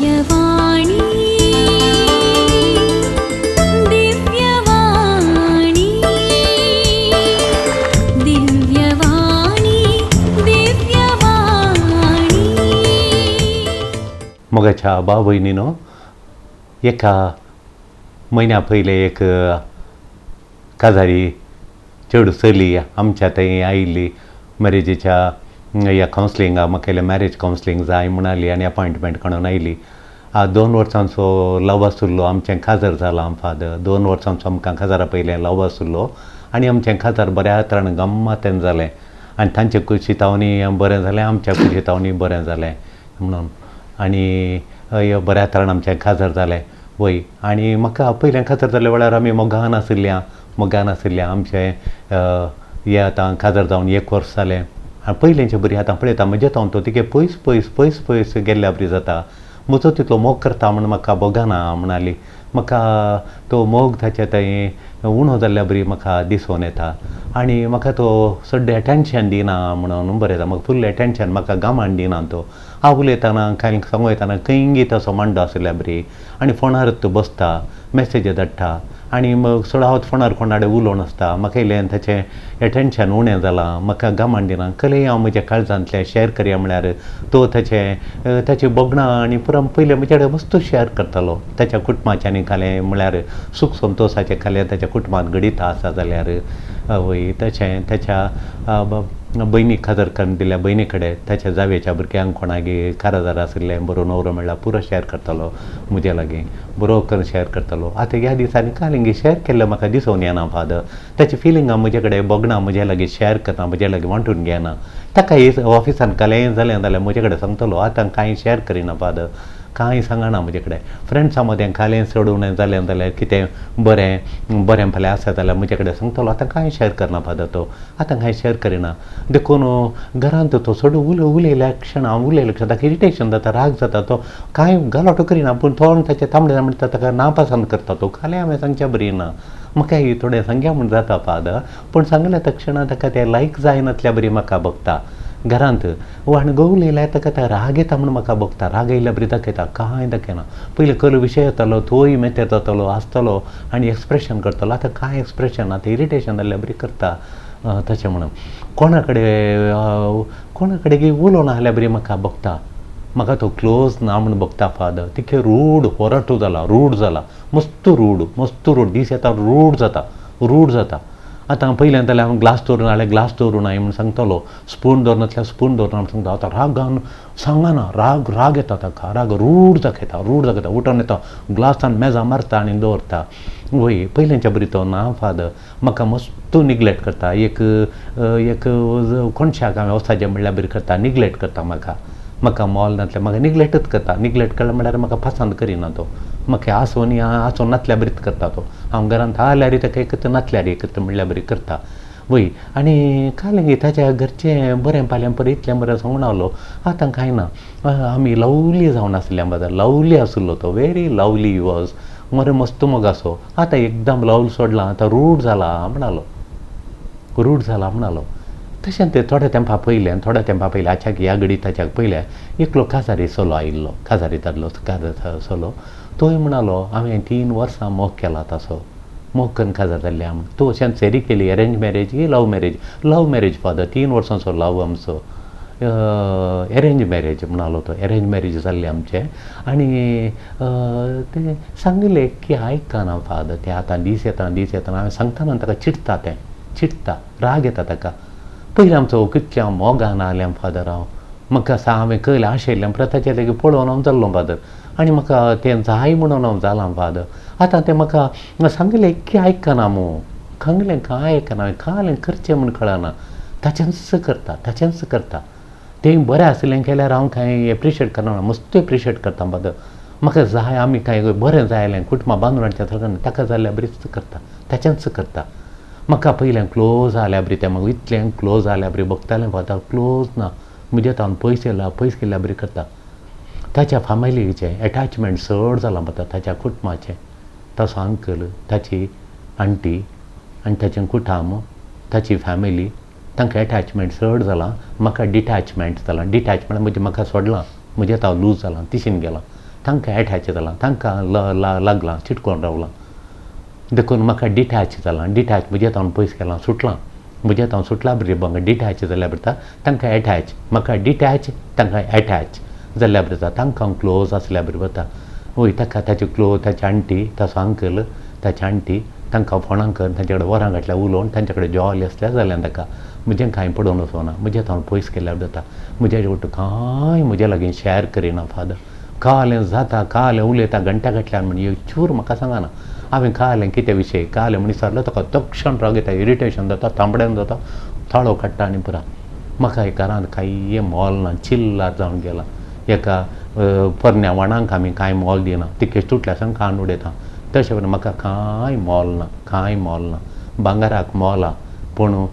दिव्यवाणी दिव्यवाणी दिव्यवाणी दिव्यवाणी. मोगाच्या भाव भयणीनो, एका म्हयन्या पयलें एक काजारी चेडूं चली आमच्या थंय आयिल्ली मॅरेजीच्या ह्या कावन्सिलिंगाक. म्हाका इल्लें मॅरेज कावन्सिलींग जाय म्हणाली आनी अपॉयंटमेंट काडून आयली. 2 वर्सांचो लव आशिल्लो आमचें, काजार जालां फादर. 2 वर्सांचो आमकां काजारा पयलें लव आशिल्लो आनी आमचें काजार बऱ्या तरान गम्मतेन जालें आनी तांचे कुशी तावनी बरें जालें, आमच्या कुशी तावनी बरें जालें म्हणून आनी बऱ्या तरान आमचें काजार जालें. वय, आनी म्हाका पयलें काजार जाल्या वेळार आमी मोगान आशिल्ल्या, मोगान आशिल्ल्या. आमचें हें आतां काजार जावन 1 वर्स जालें आनी पयलींचे बरी आतां पळयता म्हजे तावन तो तिगे पयस पयस पयस पयस गेल्ल्या बरी जाता. म्हजो तितलो मोग करता म्हूण म्हाका भोगना म्हणाली. म्हाका तो मोग ताचे थंय उणो जाल्ल्या बरी म्हाका दिसून येता आनी म्हाका तो चड एटेन्शन दिना म्हणून बरें जाता. म्हाका फूल एटेन्शन, म्हाका गामान दिना तो. हांव उलयतना कांय सांगू येतना खंयगी तसो मांडो आशिल्ल्या बरी आनी फोनार बसता, मॅसेज धाडटा आनी मग चडावत फोनार कोणा कडेन उलोवन आसता. म्हाका इल्लें ताचें एटेन्शन उणें जालां, म्हाका गामान दिना. कलेय हांव म्हज्या काळजांतलें शेअर करया म्हळ्यार तो ताचें ताची भोगणां आनी पुरो पयलें म्हजे कडेन वस्तू शेअर करतालो. ताच्या कुटुंबाचें आनी कालें म्हळ्यार सूख संतोशाचें कालें ताच्या कुटुंबांत घडीत आसा जाल्यार वय तशें ताच्या भयणीक काजार करून दिल्या भयणी कडेन ताच्या जावेच्या भुरग्यांक कोणागे काराजार आशिल्लें बरो न्हवरो मेळ्ळा पुरो शेअर करतालो म्हजे लागीं, बरो करून शेअर करतालो. आतां ह्या दिसांनी काल शेअर केल्लें म्हाका दिसून येना फादर. ताची फिलिंगां म्हजे कडेन भोगणां म्हजे लागीं शेअर करना, म्हजे लागीं वांटून घेना. ताका ऑफिसान कालें जालें जाल्यार म्हजे कडेन सांगतलो. आतां कांय शेअर करिना फादर, कांय सांगना म्हजे कडेन. फ्रेंड्सां मदें कालें चडून जालें जाल्यार कितें बरें बरें फाल्यां आसा जाल्यार म्हजे कडेन सांगतलो. आतां कांय शेअर करना फादर तो, आतां कांय शेअर करिना. देखून घरांत तो चड उलयल्या क्षण हांव उलयल्या क्षण ताका इरिटेशन जाता, राग जाता. तो कांय गलाटो करिना पूण तोंड ताचें तांबडें तांबडें ताका नापसंत करता तो. कालें हांवें सांगच्या बरी ना, म्हाका थोडें सांगया म्हूण जाता फादर, पूण सांगल्या तक्षणा ताका तें लायक जायनातल्या बरी म्हाका भोगता. घरांत आनी घोव उलयल्यार ताका ते राग येता म्हूण म्हाका भोगता. राग येयल्या बरी दाखयता, कांय दाखयना. पयलीं कल विशय येतालो तोय मेतेर जातालो, आसतलो आनी एक्सप्रेशन करतालो. आतां कांय एक्सप्रेशन आतां इरिटेशन जाल्ल्या बरी करता तशें म्हणून. कोणा कडेन कोणा कडेन उलोवना जाल्यार बरी म्हाका भोगता. म्हाका तो क्लोज ना म्हूण भोगता फादर. तिके रूड होरटू जाला, रूड जाला, मस्त रूड, मस्त रूड दीस येता, रूड जाता, रूड जाता. आतां पयलें जाल्यार हांव ग्लास दवरून हाडल्यार ग्लास दवरून हांवें म्हूण सांगतलो, स्पून दवरनासल्यार स्पून दवरना म्हूण सांगता. आतां रागान सांगना, राग राग येता ताका, राग रूड दाखयता, रूड दाखयता. उठोन येता, ग्लासान मेजां मारता आनी दवरता. वय पयलींच्या बरी तो ना फादर. म्हाका मस्त निग्लेक्ट करता. एक एक कोणशाक हांवें वचपाचें म्हणल्यार बरी करता, निग्लेक्ट करता म्हाका. म्हाका मोल नासल्यार म्हाका निग्लेक्टच करता. निग्लेक्ट केलें म्हणल्यार म्हाका पसंत करिना तो. म्हाका आसून आसून नासल्या बरीच करता तो. हांव घरांत आल्यार ताका एकच नासल्यार एकच म्हणल्यार बरी करता. वय आनी काल ताच्या घरचें बरें पाल्यां पळय इतलें बरें सांगून आसलो. आतां कांय ना. आमी लवली जावन आसले फादर, लवली आशिल्लो तो, व्हेरी लवली वॉज, मरे मस्त मोगासो. आतां एकदम लवल सोडलां, आतां रूड जाला म्हणालो, रूड जाला म्हणालो. तशें तें थोड्या तेंपा पयलें, थोड्या तेंपा पयलें हाच्याक ह्या घडी ताच्याक पयलें एकलो काजारी चलो आयिल्लो, काजारी दादलो चलो. तोय म्हणालो हांवें 3 वर्सां मोग केला ताचो, मोग करून काजार जाल्लें आमी. तो अशें सेरी केली, अरेंज मॅरेज की love marriage, love marriage father. 3 वर्सांचो लव आमचो, एरेंज मॅरेज म्हणालो तो, एरेंज मॅरेज जाल्लें आमचें. आनी तें सांगलें की आयकना फादर तें. आतां दीस येता, दीस येतना हांवें सांगतना ताका चिडटा, तें चिडटा, राग येता ताका. पयलीं आमचो कितल्या मोगान आसलें फादर. हांव म्हाका हांवें कयलें आशिल्लें परत ताचें लागीं पळोवन हांव जाल्लो फादर आनी म्हाका तें जाय म्हणून हांव जालां फादर. आतां तें म्हाका सांगलें की आयकना मू, सांगलें कांय आयकना, कांय करचें म्हूण कळना. ताचेंच करता, ताचेंच करता. तें बरें आसलें केल्यार हांव कांय एप्रिशिएट करना, मस्त एप्रिशिएट करता फादर. म्हाका जाय आमी कांय बरें जाय जाल्यार कुटुंबां बांदून हाडचें ताका जाल्यार बरीच करता, ताचेंच करता. म्हाका पयलें क्लोज जाल्या बरी तें, म्हाका इतलें क्लोज जाल्या बरी भोगतालें फादर. क्लोज ना म्हजे तावन पयस येयला, पयस गेल्ल्या बरी करता. ताच्या फामिलीचें एटॅचमेंट चड जालां फादर, ताच्या कुटुंबाचें. ताचो अंकल, ताची आंटी आनी ताचें कुटाम, ताची फॅमिली, तांकां एटॅचमेंट चड जालां. म्हाका डिटॅचमेंट जालां. डिटॅचमेंट म्हणजे म्हाका सोडलां, म्हजें हांव लूज जालां, तिशीन गेलां. तांकां एटॅच जालां, तांकां लागलां, चिटकोन रावलां. देखून म्हाका डिटॅच जालां, डिटॅच म्हज्या तावन पयस गेलां, सुटलां म्हज्या तावन सुटला बरे डिटॅच जाल्यार बरता तांकां एटॅच, म्हाका डिटॅच तांकां एटॅच जाल्यार बरता, तांकां क्लोज आसल्यार बरें वता. वय ताका ताचे क्लोज, ताची आण्टी, ताचो अंकल, ताची आण्टी तांकां फोनां करून तांचे कडेन वरां घातल्यार उलोवन तांचे कडेन जॉली आसल्यार जालें ताका. म्हजें कांय पडोवन वचना, म्हजें तावन पयस केल्यार जाता. म्हज्या वट कांय म्हज्या लागीं शेअर करिना फादर. कालें जाता, कालें उलयता घंट्या घातल्यार म्हण एक चूर म्हाका सांगना. हांवें कालें कितें विशय कालें म्हण विचारलो ताका तक्षण राग येता, इरिटेशन जाता, तांबड्यान जाता, ताळो काडटा आनी पुरा. म्हाका घरांत कांय मोल ना, चिल्लार जावन गेलां. एका पोरण्या वाणांक आमी कांय मोल दिना, ती केश्टुटल्या सावन कान उडयता. तशें म्हणून म्हाका कांय मोल ना, कांय मोल ना. भांगराक मोल आहा पूण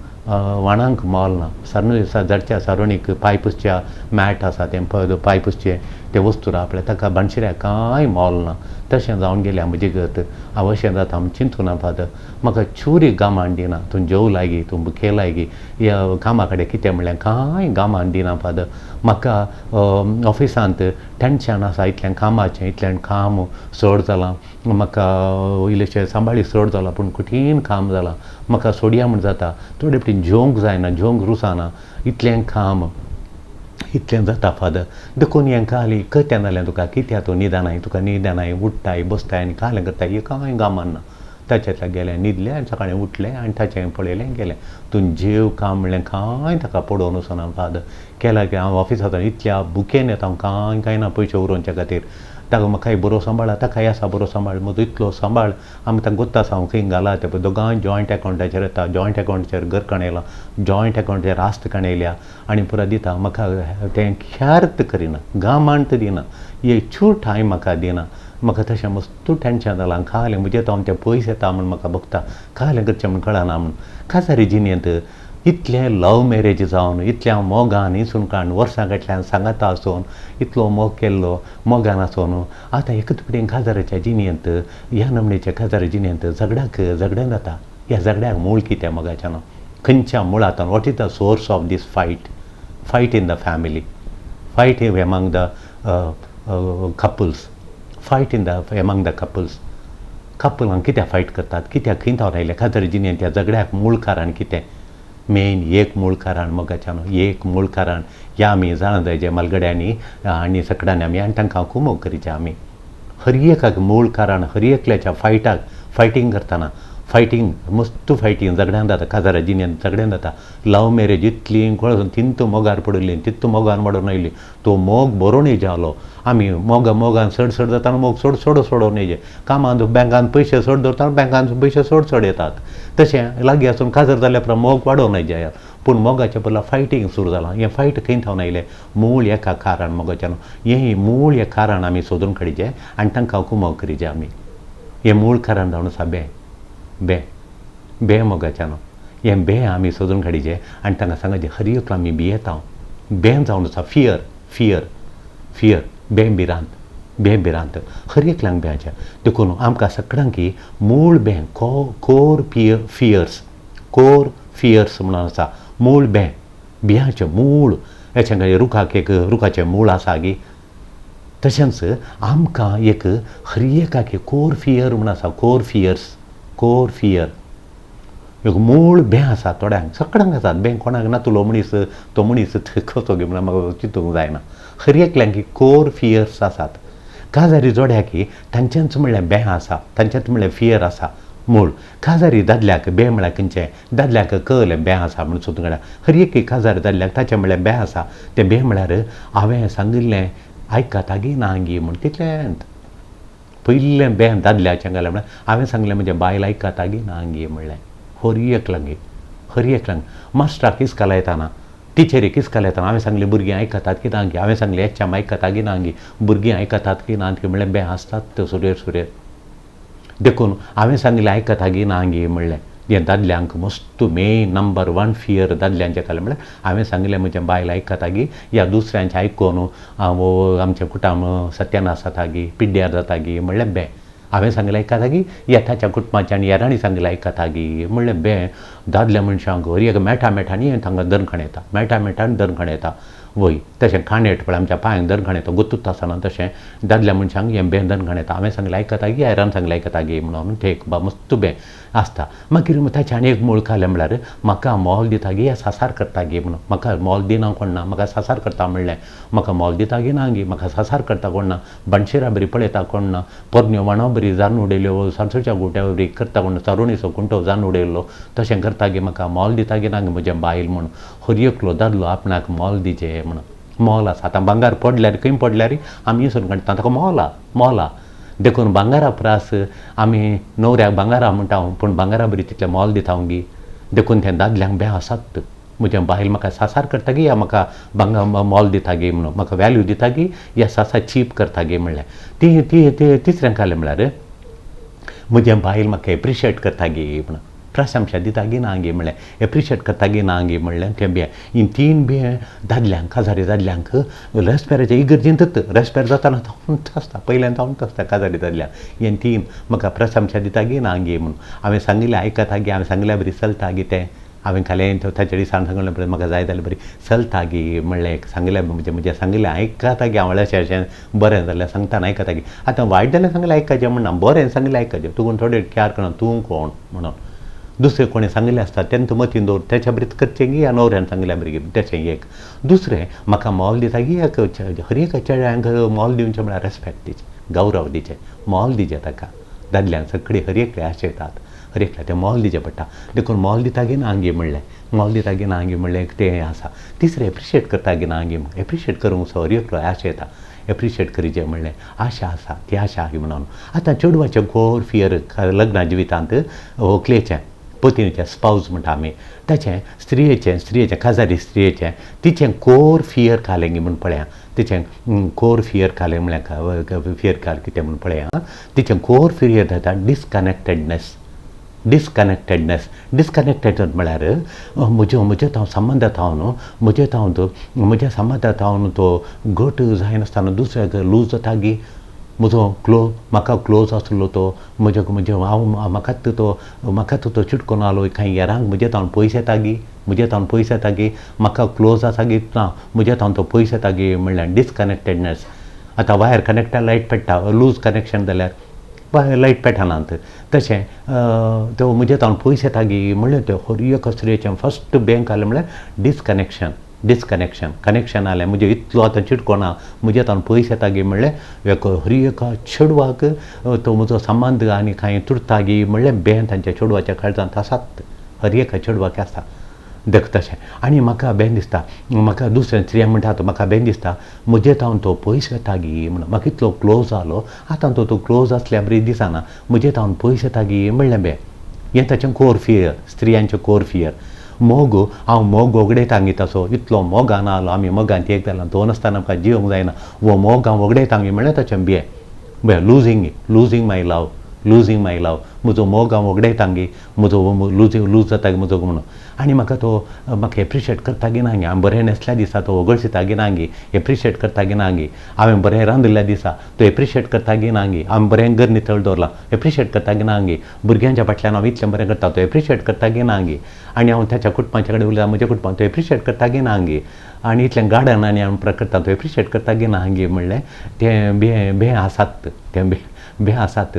वाणांक मोल ना. सरनु जडच्या सारोणीक पांय पुसच्या मॅट आसा तें पांय पुसचें तें वस्तू आपल्या ताका भाणशिऱ्याक कांय मोल ना. तशें जावन गेल्या म्हजी गत. हांव अशें जाता म्हूण चिंतूना फादर. म्हाका चुरी गामान दिना, तूं जेव लागी, तूं बुके लागी, ह्या कामा कडेन कितें म्हणल्यार कांय गामान दिना फादर. म्हाका ऑफिसांत टेंशन आसा इतलें कामाचें, इतलें काम चड जालां, म्हाका इल्लेशें सांबाळी चड जालां पूण कठीण काम जालां, म्हाका सोडया म्हूण जाता. थोडे फावटी जेवंक जायना, जेवंक रुचाना, इतलें काम इतलें जाता फादर. देखून हें काली कतें जालें तुका, कित्याक तूं न्हिदनाय, तुका न्हिदनाय, उठ्ठाय बसताय आनी कालें करताय, हें कांय गामान ना. ताच्यातल्या गेलें न्हिदलें आनी सकाळीं उठलें आनी ताचें पळयलें गेलें. तूं जेव काम म्हणलें कांय ताका पडोवन वचना फादर. केल्यार की हांव ऑफिसांत इतल्या बुकेन येता, हांव कांय कांय ना पयशे उरोवच्या खातीर. ताका म्हाकाय बरो सांबाळ, ताकाय आसा बरो सांबाळ, म्हजो इतलो सांबाळ. आमी ताका गोत्ता आसा हांव खंय घाला तें पळय. दोगांय जॉयंट एकावंटाचेर येता, जॉयंट एकावंटाचेर घर काणयलां, जॉयंट एकावंटाचेर आस्त काणयल्या आनी पुरा दिता. म्हाका तें ख्यार्त करिना, गामांत दिना, एक चूर ठांय म्हाका दिना. म्हाका तशें मस्तू टेंशन जालां. खालें म्हजें तो तें पयस येता म्हूण म्हाका भोगता, खालें करचें म्हूण कळना म्हूण. काजारी जिणेंत इतलें लव मॅरेज जावन, इतल्या मोगान हिसून काडून वर्सां फाटल्यान सांगाता आसून इतलो मोग केल्लो, मोगान आसून आतां एकच फावटी काजाराच्या जिणेंत, ह्या नमणेच्या काजारा जिणेंत झगड्याक झगडें जाता. ह्या झगड्याक मूळ कितें मोगाच्यान, खंयच्या मुळांतल्यान, what is the source of this fight? Fight in the family, fight among the couples, fight in the among the couples. कपलांक कित्याक फायट करतात, कित्याक खंय थावन आयलें काजारी जिणेंत ह्या झगड्याक मूळ कारण कितें? मेन एक मूळ कारण मोगाच्यान, एक मूळ कारण ह्या आमी जाणा जाय जे मालगड्यांनी आनी सकडांनी आमी आनी तांकां कुमोक करीचे आमी. हर एकाक मूळ कारण, हर एकल्याच्या फायटाक, फायटींग करतना, फायटींग मस्त फायटींग झगड्यान जाता, काजारा जिणेंत झगड्यान जाता. लव मॅरेज इतली कळसून तिंत मोगार पडिल्ली, तितू मोगान वाडोवन आयली, तो मोग बरोवन जालो. आमी मोगा मोगान चड चड जाता, मोग चड चड सोडोवन येजे. कामांत बँकान पयशे चड दवरता, बँकान पयशे चड चड येतात. तशें लागीं आसून काजार जाल्या उपरांत मोग वाडोवन जाय, पूण मोगाच्या बदला फायटींग सुरू जालां. हें फायट खंय थावन आयलें? मूळ एका कारण मोगाच्यान. हें मूळ एक कारण आमी सोदून काडचें आनी तांकां कुमक करीचें आमी. हें मूळ कारण जावन आसा बें, बें, बें मोगाच्यान. हें बें आमी सोदून काडचें आनी तांकां सांगचें हर एकलो आमी भियेता, बें जावन आसा, फियर, फियर, फियर, बें भिरांत, बें भिरांत हर एकल्यांक बेंचें. देखून आमकां सगळ्यांक मूळ बें, कोर फियर्स, कोर फियर्स म्हणून आसा मूळ बें, भियाचें मूळ. हेचें रुखाक एक रुखाचें मूळ आसा गी, तशेंच आमकां एक हर एकाक कोर फियर म्हूण आसा, कोर फियर्स, कोर फियर एक मूळ बें आसा. थोड्यांक सगळ्यांक आसात बें, कोणाक नातलो मनीस तो मनीस कसो गी म्हणून म्हाका चिंतूंक जायना. हर एकल्यांक कोर फियर्स आसात. काजारी जोड्याक तांचेंच म्हणल्यार बें आसा, तांचेंच म्हणल्यार फियर आसा मूळ. काजारी दादल्याक बें म्हळ्यार खंयचें, दादल्याक कळलें बें आसा म्हूण सोदून काडल्या. हर एक काजारी दादल्याक ताचें म्हणल्यार बें आसा. तें बें म्हळ्यार हांवें सांगिल्लें आयकता गी ना गी म्हूण तितलेंच. पयलें बें दादल्याचें घालें म्हळ्यार हांवें सांगलें म्हजें बायल आयकता गी ना गी म्हणलें. हर एकल्यांक, हर एकल्यांक मास्टराक इस्काल येताना, टिचरीक इस्काल येताना हांवें सांगलें भुरगीं आयकतात की ना गी, हांवें सांगलें एच एम आयकता गी ना गी, भुरगीं आयकतात की ना गी म्हणलें बें आसतात त्यो सुरेर सुरेर. देखून हांवें सांगलें आयकता गी ना गी म्हणलें. हें दादल्यांक मस्त मेन नंबर 1 फियर दादल्यांचें घालें म्हळ्यार हांवें सांगलें म्हजें बायल आयकता गी, या दुसऱ्यांचें आयकून हांव आमचें कुटुंब सत्यानाश जाता गी, पिड्ड्यार जाता गी म्हणलें बें. हांवें सांगलें आयकता गी, या ताच्या कुटुंबाच्या आनी हेरांनी सांगलें आयकता गी म्हणलें बें. दादल्या मनशांक हर एक मेठा मेठांनी तांकां दणखण येता, मेठा मेठान दणखण येता. वय तशें खाणेट पळय आमच्या पांयांक दणखण येता गुत्तूत आसना तशें दादल्या मनशांक हें बें दणखण येता. हांवें सांगलें आयकता गी आयरान सांगलें आयकता गी म्हणून तें एक मस्त बें आसता. मागीर ताचें आनी एक मूळ खालें म्हळ्यार म्हाका मोल दिता गी सासार करता गी म्हणून. म्हाका मोल दिना कोण ना, म्हाका सासार करता म्हणलें. म्हाका मोल दिता गी ना गी, म्हाका सासार करता कोण ना, बनशिरा बरी पळयता कोण ना, पोरण्यो वाणो बरी जावन उडयल्यो, सारसोच्या गुट्या बरी करता कोण ना, चरोणीचो कुंटो जावन उडयल्लो तशें करता गी, म्हाका मोल दिता गी ना गी म्हजें बायल म्हणून. हर एकलो दादलो आपणाक मोल दिचें म्हणून. मोल आसा. आतां भांगर पडल्यार खंय पडल्यार आमी इसोवन काडटा, ताका मोल आहा, मोल आहा. देखून भांगरा प्रास आमी न्हवऱ्याक भांगरा म्हणटा, पूण भांगरा बरी तितलें मोल दिता गी. देखून तें दादल्यांक बें आसात. म्हजें बायल म्हाका सासार करता गी या म्हाका भांगर मोल दिता गी म्हणून, म्हाका वॅल्यू दिता गी या सासार चीप करता गी म्हणलें. ती ती ती तिसरें कालें म्हळ्यार म्हजें बायल म्हाका एप्रिशिएट करता गी म्हणून, प्रशंसा दिता गी ना गी म्हणलें, एप्रिशिएट करता गी ना गी म्हणलें. तें बें ही तीन बें दादल्यांक काजारी दादल्यांक रेस्पेराचे इगर्जेंतच रेस्पेर जाताना तावंत आसता, पयल्यान तावंत आसता काजारी दादल्यांक. हें तीन म्हाका प्रशंसा दिता गी ना गी म्हणून. हांवें सांगिल्लें आयकता गी, हांवें सांगिल्ल्या बरी चलता गी तें. हांवें खालें ताचे दिसान सांगलें पळय म्हाका जाय जाल्यार बरी चलता गी म्हणलें. एक सांगिल्लें म्हजें म्हजें सांगिल्लें आयकता गी हांव अशें अशें बरें जाल्यार सांगतना आयकता गी. आतां वायट जाल्यार सांगिल्लें आयकचें म्हणना, बरें सांगिल्लें आयकचें. तूं कोण थोडे केअर करना, तूं कोण म्हणून. दुसरें कोणें सांगिल्लें आसता तेन्ना तूं मतीन दवर तेच्या बरीच करचें गी या न्हवऱ्यान सांगिल्ल्या बरी तशें एक. दुसरें म्हाका मोल दिता गी एक हर एका चेड्यांक मोल दिवचें म्हळ्यार रेस्पेक्ट दिचें, गौरव दिचें, मोल दिचें ताका. दादल्यांक सगळीं हर एकले आशेतात, हर एकल्या तें मोल दिचें पडटा. देखून मोल दिता गी ना गी म्हणलें, मोल दिता गी ना गी म्हणलें तें आसा. तिसरें एप्रिशिएट करता गी ना गी, एप्रिशिएट करूंक सो हर एकलो आशेता, एप्रिशिएट करीचें म्हणलें आशा आसा ती आशा म्हणून. आतां चेडवाचें कोर फियर लग्ना जिवितांत व्हंकलेचें पत्नीचें स्पावज म्हणटा आमी ताचें स्त्रियेचें स्त्रियेचें काजारी स्त्रियेचें तिचें कोर फियर खालें गी म्हूण पळया. तिचें कोर फियर खालें म्हळ्यार फियर खाल कितें म्हूण पळया. तिचें कोर फियर जाता डिसकनॅक्टेडनेस. डिसकनॅक्टेडनेस डिसकनॅक्टेड म्हळ्यार म्हज्यो म्हज्या हांव संबंदांत हांव न्हू म्हज्या हांव तो म्हज्या संबंदांत हांव न्हू तो घट जायनासतना दुसऱ्याक लूज जाता गी. म्हजो क्लोज म्हाका क्लोज आसलो तो म्हज्या म्हजे हांव म्हाकाच तो म्हाकाच तो चिटकोन आलो कांय हेरांक म्हज्या तावन पयस येता गी, म्हज्या तावन पयस येता गी, म्हाका क्लोज आसा गी ना म्हज्या तावन तो पयस येता गी म्हणल्यार डिसकनॅक्टेडनेस. आतां वायर कनॅक्ट लायट पेट्टा, लूज कनॅक्शन जाल्यार लायट पेटनात. तशें तो म्हज्या तावन पयस येता गी म्हणलें तें हर एक स्त्रियेचें फस्ट बँक आलें म्हळ्यार डिसकनॅक्शन. डिसकनॅक्शन कनॅक्शन आलें म्हजें इतलो आतां चिटकोना म्हज्या तावन पयस येता गी म्हणलें एक हर एका चेडवाक तो म्हजो संबंद आनी कांय तुटता गी म्हणलें बें तांच्या चेडवाच्या काळजांत आसात, हर एका चेडवाक आसता देख तशें. आनी म्हाका बें दिसता म्हाका दुसरें स्त्रिया म्हणटा तो म्हाका बें दिसता म्हजे तावन तो पयस वता गी म्हणून. म्हाका इतलो क्लोज जालो आतां तो क्लोज आसल्या बरी दिसना म्हजे तावन पयस येता गी म्हणलें बें. हें ताचें कोर फियर, स्त्रियांचें कोर फियर. मोग हांव मोग वगडयता गी तसो इतलो मोगान आलो आमी मोगान एक जाल्यार दोन आसतना म्हाका जिवंक जायना वो मोग हांव वगडयता गी म्हणलें ताचें बें बें losing losing my love, losing my love. म्हजो मोग हांव वगडयता गी, म्हजो लूजिंग लूज जाता गी म्हजो म्हणून. आनी म्हाका तो म्हाका एप्रिशिएट करता गी ना गी, हांवें बरें न्हेसल्या दिसा तो वगळशिता गी ना गी, एप्रिशिएट करता गी ना गी, हांवें बरें रांदिल्ल्या दिसा तो एप्रिशिएट करता गी ना गी, हांवें बरें घर नितळ दवरलां एप्रिशिएट करता गी ना गी, भुरग्यांच्या फाटल्यान हांव इतलें बरें करता तो एप्रिशिएट करता गी ना गी, आनी हांव ताच्या कुटुंबाच्या कडेन उलयता म्हज्या कुटुंबान तो एप्रिशिएट करता गी ना गी, आनी इतलें गार्डन आनी हांव करता तो एप्रिशिएट करता गी ना गी म्हणलें तें बें बें आसात तें बें बें आसात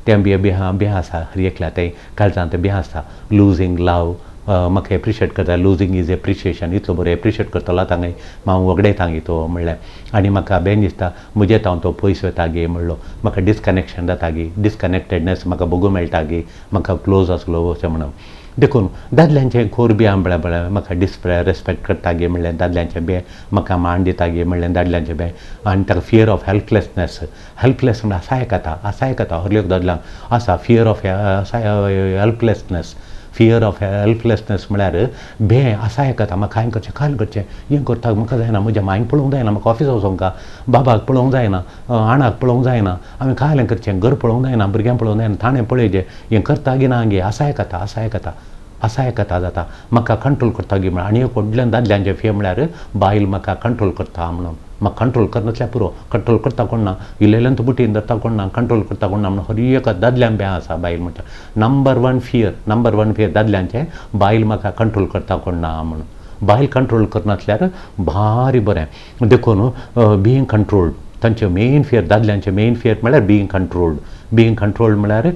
तें बें बें बें आसा हर एकल्या तें काळजांत बें आसा. लुजींग लव म्हाका एप्रिशिएट करता, लुजींग is appreciation. इतलो बरो एप्रिशिएट करतलो आतां हांव वगडयता गी तो म्हणलें. आनी म्हाका बें दिसता म्हजे तावन तो पयस वता गी म्हणलो, म्हाका डिसकनॅक्शन जाता गी, डिसकनॅक्टेडनेस म्हाका बगूंक मेळटा गी, म्हाका क्लोज आसलो अशें म्हणून. देखून दादल्यांचें कोर बी म्हळ्यार म्हळ्यार म्हाका रेस्पेक्ट करता गी म्हणलें, दादल्यांचें बें म्हाका मान दिता गी म्हणलें, दादल्यांचें बें. आनी ताका फियर ऑफ हेल्पलेसनेस, हेल्पलेस म्हळ्यार असायक येता, असायक येता हर एक दादल्यांक आसा fear of helplessness. Fear of helplessness म्हळ्यार बें असायक येता म्हाका कांय करचें कांय करचें हें करता म्हाका जायना, म्हज्या मायन पळोवंक जायना, म्हाका ऑफिसाक वचोंक बाबाक पळोवंक जायना, आणाक पळोवंक जायना, हांवें कांय करचें, घर पळोवंक जायना, भुरग्यांक पळोवंक जायना, ताणें पळयचें हें करता गी ना गे असायक येता, असायक येता, असायक येता जाता म्हाका कंट्रोल करता गी म्हळ्यार. आनी एक व्हडल्यान दादल्यांचें फियर म्हळ्यार बायल म्हाका कंट्रोल करता म्हणून. म्हाका कंट्रोल करनासल्यार पुरो, कंट्रोल करता कोण ना, इल्लेल्यान तो बुटीन धरता कोण ना, कंट्रोल करता कोण ना म्हणून हर एका दादल्यान बें आसा बायल म्हणटा. Number one fear, number one fear दादल्यांचें बायल म्हाका कंट्रोल करता कोण ना म्हणून. बायल कंट्रोल करनासल्यार भारी बरें. देखून बिईंग कंट्रोल्ड तांचे मेन फियर, दादल्यांचे मेन फियर म्हळ्यार बिईंग कंट्रोल्ड. बिईंग कंट्रोल्ड म्हळ्यार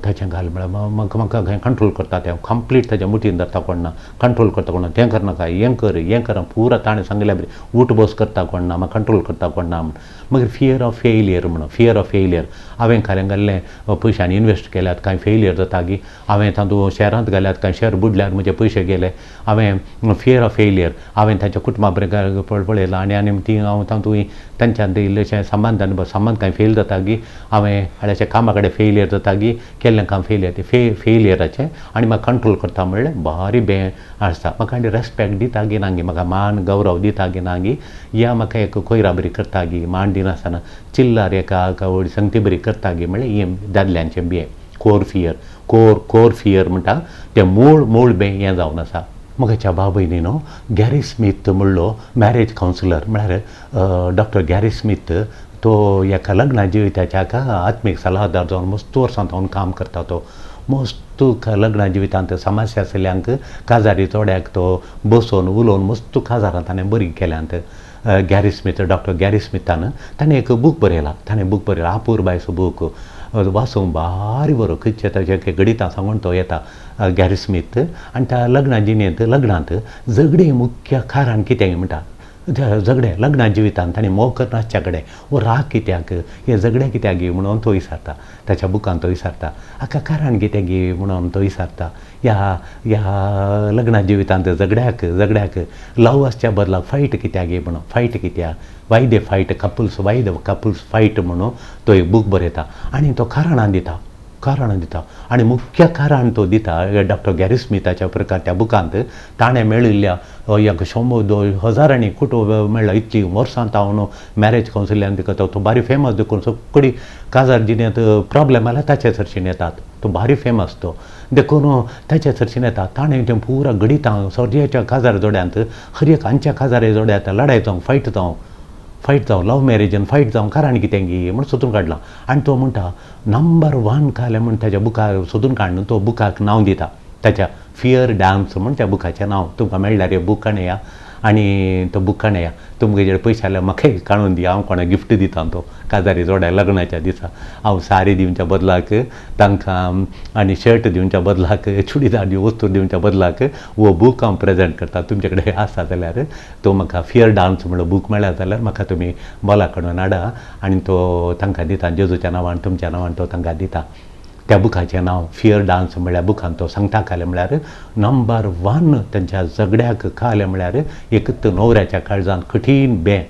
ताचें घाल म्हळ्यार म्हाका म्हाका कंट्रोल करता तें कंप्लीट ताच्या मुठीन धरता कोण ना, कंट्रोल करता कोण ना, तें करनाका हें कर हें कर पुरा ताणें सांगिल्ल्या बरें उठ बस करता कोण ना, म्हाका कंट्रोल करता कोण ना म्हण. मागीर फियर ऑफ फेलियर म्हणून, फियर ऑफ फेलियर हांवें खालें घाल्लें पयशांनी इनवेस्ट केल्यात कांय फेलियर जाता गी, हांवें तातूंत शॅरांत घाल्यात कांय शॅर बुडल्यार म्हजे पयशे गेले, हांवें फियर ऑफ फेलियर हांवें तांच्या कुटुंबा बरें पळयलां आनी आनी ती हांव तातूंत तांच्यान इल्लेशें संबंदान संबंद कांय फेल जाता गी, हांवें हाल्याच्या कामा कडेन फेलियर जाता गी, केल्लें काम फेलियर ते फेलियराचें आनी म्हाका कंट्रोल करता म्हणलें भारी बें आसता. म्हाका आनी रेस्पेक्ट दिता गी ना गी, म्हाका मान गौरव दिता गी ना गी, या म्हाका एक कोयरा बरी करता गी, मान दिनासतना चिल्लार एका संगती बरी करता गी म्हणलें हें दादल्यांचें बें कोर फियर, कोर फियर म्हणटा तें मूळ मूळ बें हें जावन आसा. म्हज्या बाबयनी न्हू गॅरी स्मीथ म्हणलो मॅरेज कावन्सिलर म्हळ्यार डॉक्टर गॅरी स्मीथ तो एका लग्ना जिविताच्या एका आत्मीक सलाहदार जावन मस्त वर्सां जावन काम करता. तो मस्त लग्ना जिवितांत समस्या आशिल्ल्यांक काजारी चोड्याक तो बसोवन उलोवन मस्त काजारां ताणें बरीं केल्यांत. गॅरी स्मीथ डॉक्टर गॅरी स्मिथान ताणें एक बूक बरयला, ताणें बूक बरयला आपूर्बायचो बूक वाचूंक भारी बरो, खंयचे ताचे गणितां सांगून तो येता गॅरी स्मीथ. आनी त्या लग्ना जिणेंत लग्नांत झगडीं मुख्य कारण कितें म्हणटा, झगडें लग्ना जिवितांत ताणें मोग करनासच्या कडेन वो राग कित्याक, हें झगडें कित्याक गी म्हणून तो विचारता ताच्या बुकान, तो विचारता हाका कारण कितें गी म्हणून तो विचारता. ह्या ह्या लग्ना जिवितांत झगड्याक झगड्याक लव आसच्या बदलाक फायट कित्याक गी म्हणून, फायट कित्याक, why they fight couples, why the couples fight म्हणून तो एक बूक बरयता आनी तो कारणां दिता, कारणां दिता आनी मुख्य कारण तो दिता डॉक्टर गॅरी स्मिथाच्या प्रकार त्या बुकांत ताणें मेळिल्ल्या एक 100 हजारांनी कुटुंब मेळ्ळा इतलीं वर्सां तावन मॅरेज कावन्सिलान तिका तो भारी फेमस देखून सगळी काजार जिणेंत प्रॉब्लेम आल्यार ताचे सरशीन येतात, तो भारी फेमस तो देखून ताचे सरशीन येता. ताणें तें पुरा गणितां सगळ्याच्या काजार जोड्यांत हर एक हांच्या काजारे जोड्यांत लडाय जावं फायट जावं फायट जावं लव मॅरेजान फायट जावं कारण कितें गी म्हण सोदून काडलां. आनी तो म्हणटा नंबर 1 कालें म्हण ताच्या बुकार सोदून काडून तो बुकाक नांव दिता ताच्या फियर डान्स म्हण त्या बुकाचें नांव. तुमकां मेळ्ळ्यार हे बूक काडया आनी तो बूक काडया, तुमकां जे पयशे जाल्यार म्हाकाय काडून दी, हांव कोणाक गिफ्ट दिता तो काजारी जोड्या लग्नाच्या दिसा हांव सारी दिवच्या बदलाक तांकां आनी शर्ट दिवच्या बदलाक चुडीदार दी वस्तू दिवच्या बदलाक हो बूक हांव प्रेजेंट करता. तुमचे कडेन आसा जाल्यार तो म्हाका फियर डान्स म्हणलो बूक मेळ्ळा जाल्यार म्हाका तुमी मोला कडून हाडा आनी तो तांकां दिता, जेजूच्या नांवान तुमच्या नांवान तो तांकां दिता. त्या बुकाचें नांव फियर डान्स म्हळ्यार बुकान तो सांगता कालें म्हळ्यार नंबर 1 तांच्या झगड्याक कालें म्हळ्यार एक न्हवऱ्याच्या काळजान कठीण बें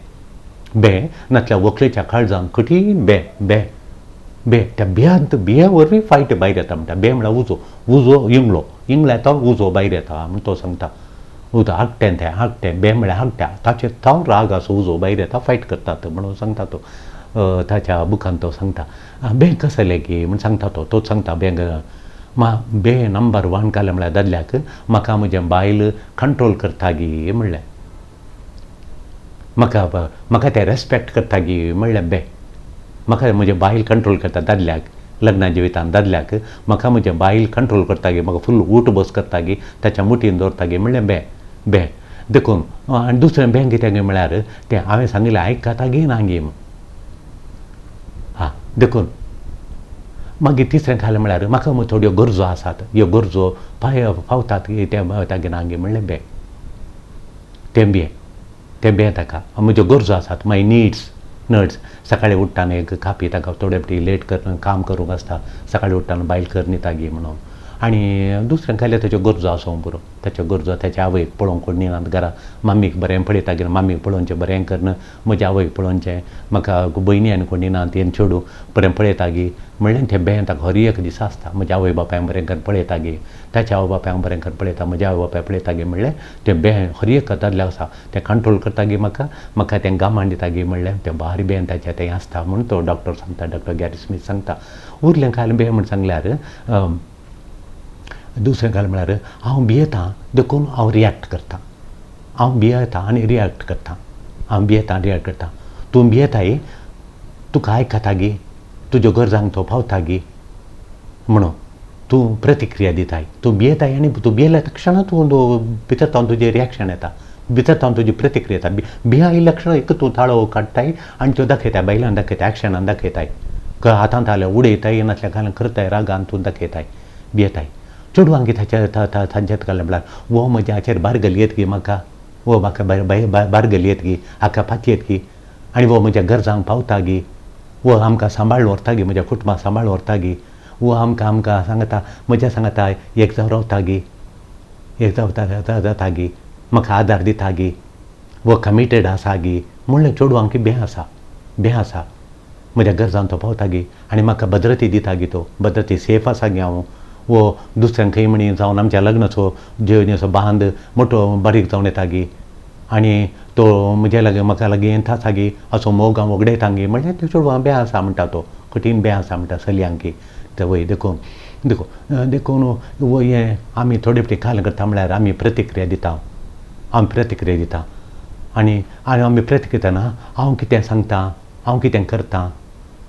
बें नातल्या व्हंकलेच्या काळजान कठीण बें बें बें त्या बियांत बिया वरवीं फायट भायर येता म्हणटा. बें म्हळ्यार उजो, उजो इंगळो, इंगळ्या तो उजो भायर येता म्हण तो सांगता. उजो आगटें तें आगटें बें म्हळ्यार आगट्या ताचेर तो राग आसो उजो भायर येता फायट करतात म्हणून सांगता तो ताच्या बुकान तो सांगता. बें कसलें की म्हण सांगता तो, तोच सांगता बें मा बें नंबर 1 कालें म्हळ्यार दादल्याक म्हाका म्हजें बायल कंट्रोल करता गी म्हणलें, म्हाका म्हाका तें रेस्पेक्ट करता गी म्हणलें बें, म्हाका म्हजें बायल कंट्रोल करता दादल्याक लग्ना जिवितान दादल्याक म्हाका म्हजें बायल कंट्रोल करता गी, म्हाका फूल ऊठ बस करता गी, ताच्या मुठीन दवरता गी म्हणलें बें बें. देखून आनी दुसरें बें कितें गी म्हळ्यार तें हांवें सांगिल्लें आयकता गी ना गी हां. देखून मागीर तिसरें खालें म्हळ्यार म्हाका थोड्यो गरजो आसात, ह्यो गरजो पांय पावतात तें तागे ना गी म्हणलें बें, तें बें तें बें ताका म्हज्यो गरजो आसात, माय निड्स नड्स. सकाळीं उठ्ठाना एक कापी ताका थोडे फावटी लेट कर काम करूंक आसता, सकाळीं उठ्ठाना बायल कर न्हिता गी म्हणून. आनी दुसरें खालें ताच्यो गरजो आसूंक पुरो, ताच्यो गरजो ताच्या आवयक पळोवंक कोण न्हिनात घरा, मामीक बरें पळयता गी मामीक पळोवचें बरें करन म्हज्या आवयक पळोवचें, म्हाका भयणी आनी कोण न्हिनात हें चेडूं बरें पळयता गी म्हणलें तें बें ताका हर एक दीस आसता. म्हज्या आवय बापायक बरें करून पळयता गी, ताच्या आवय बापायक बरें करून पळयता, म्हज्या आवय बापायक पळयता गी म्हणलें तें बें हर एक दादल्याक आसा, तें कंट्रोल करता गी म्हाका, म्हाका तें गामान दिता गी म्हणलें तें भारी बें ताचें तें आसता म्हूण तो डॉक्टर सांगता, डॉक्टर गॅरी स्मीथ सांगता. उरलें खालें बें म्हण सांगल्यार दुसरें घाल म्हळ्यार हांव भियेतां देखून हांव रिएक्ट करता, हांव भियेतां आनी रिएक्ट करता, हांव भियेतां रिएक्ट करता. तूं भियेताय तुका आयकता गी, तुज्यो गरजांक तो पावता गी म्हणून तूं प्रतिक्रिया दिताय, तूं भियेताय आनी तूं भियेल्या तक्षणा तूं भितर तावन तुजें रिएक्शन येता, भितर तावन तुजी प्रतिक्रिया येता. भिया आयिल्ल्या क्षणा एक तूं ताळो काडटाय आनी त्यो दाखयताय, बायलान दाखयताय, एक्शनान दाखयताय, हातांत आल्या उडयताय, नासल्यार घालून करताय, रागान तूं दाखयताय, भियेताय. चेडवांक ताच्या तांच्यात घालें म्हळ्यार वो म्हज्या हाचेर बारगल येत गी, म्हाका वो म्हाका बारगल येत गी, हाका पातयेत गी, आनी वो म्हज्या गरजांक पावता गी, वो आमकां सांबाळ व्हरता गी, म्हज्या कुटुंबाक सांबाळ व्हरता गी, वो आमकां आमकां सांगता म्हज्या सांगता एक जावं रावता गी, एक जावं जाता गी, म्हाका आदार दिता गी, वो कमिटेड आसा गी म्हणलें चेडवांक भंय आसा, भंय आसा म्हज्या गरजांक तो पावता गी आनी म्हाका भद्रती दिता गी, तो भद्रती सेफ आसा गी हांव, वो दुसऱ्यांक खंय म्हणी जावन आमच्या लग्नाचो जिवनाचो बांद मोटो बारीक जावन येता गी आनी तो म्हज्या लागीं म्हाका लागीं येता आसा गी, असो मोग हांव वगडयता गी म्हणल्यार त्यो चेडवां भंय आसा म्हणटा, तो कठीण भंय आसा म्हणटा चलयांक. ते वय देखून देखून देखून वो हें आमी थोडे फावटी काल करता म्हळ्यार आमी प्रतिक्रिया दिता, आमी प्रतिक्रिया दिता आनी आनी आमी प्रतिक्रिया दितना हांव कितें सांगता, हांव कितें करता,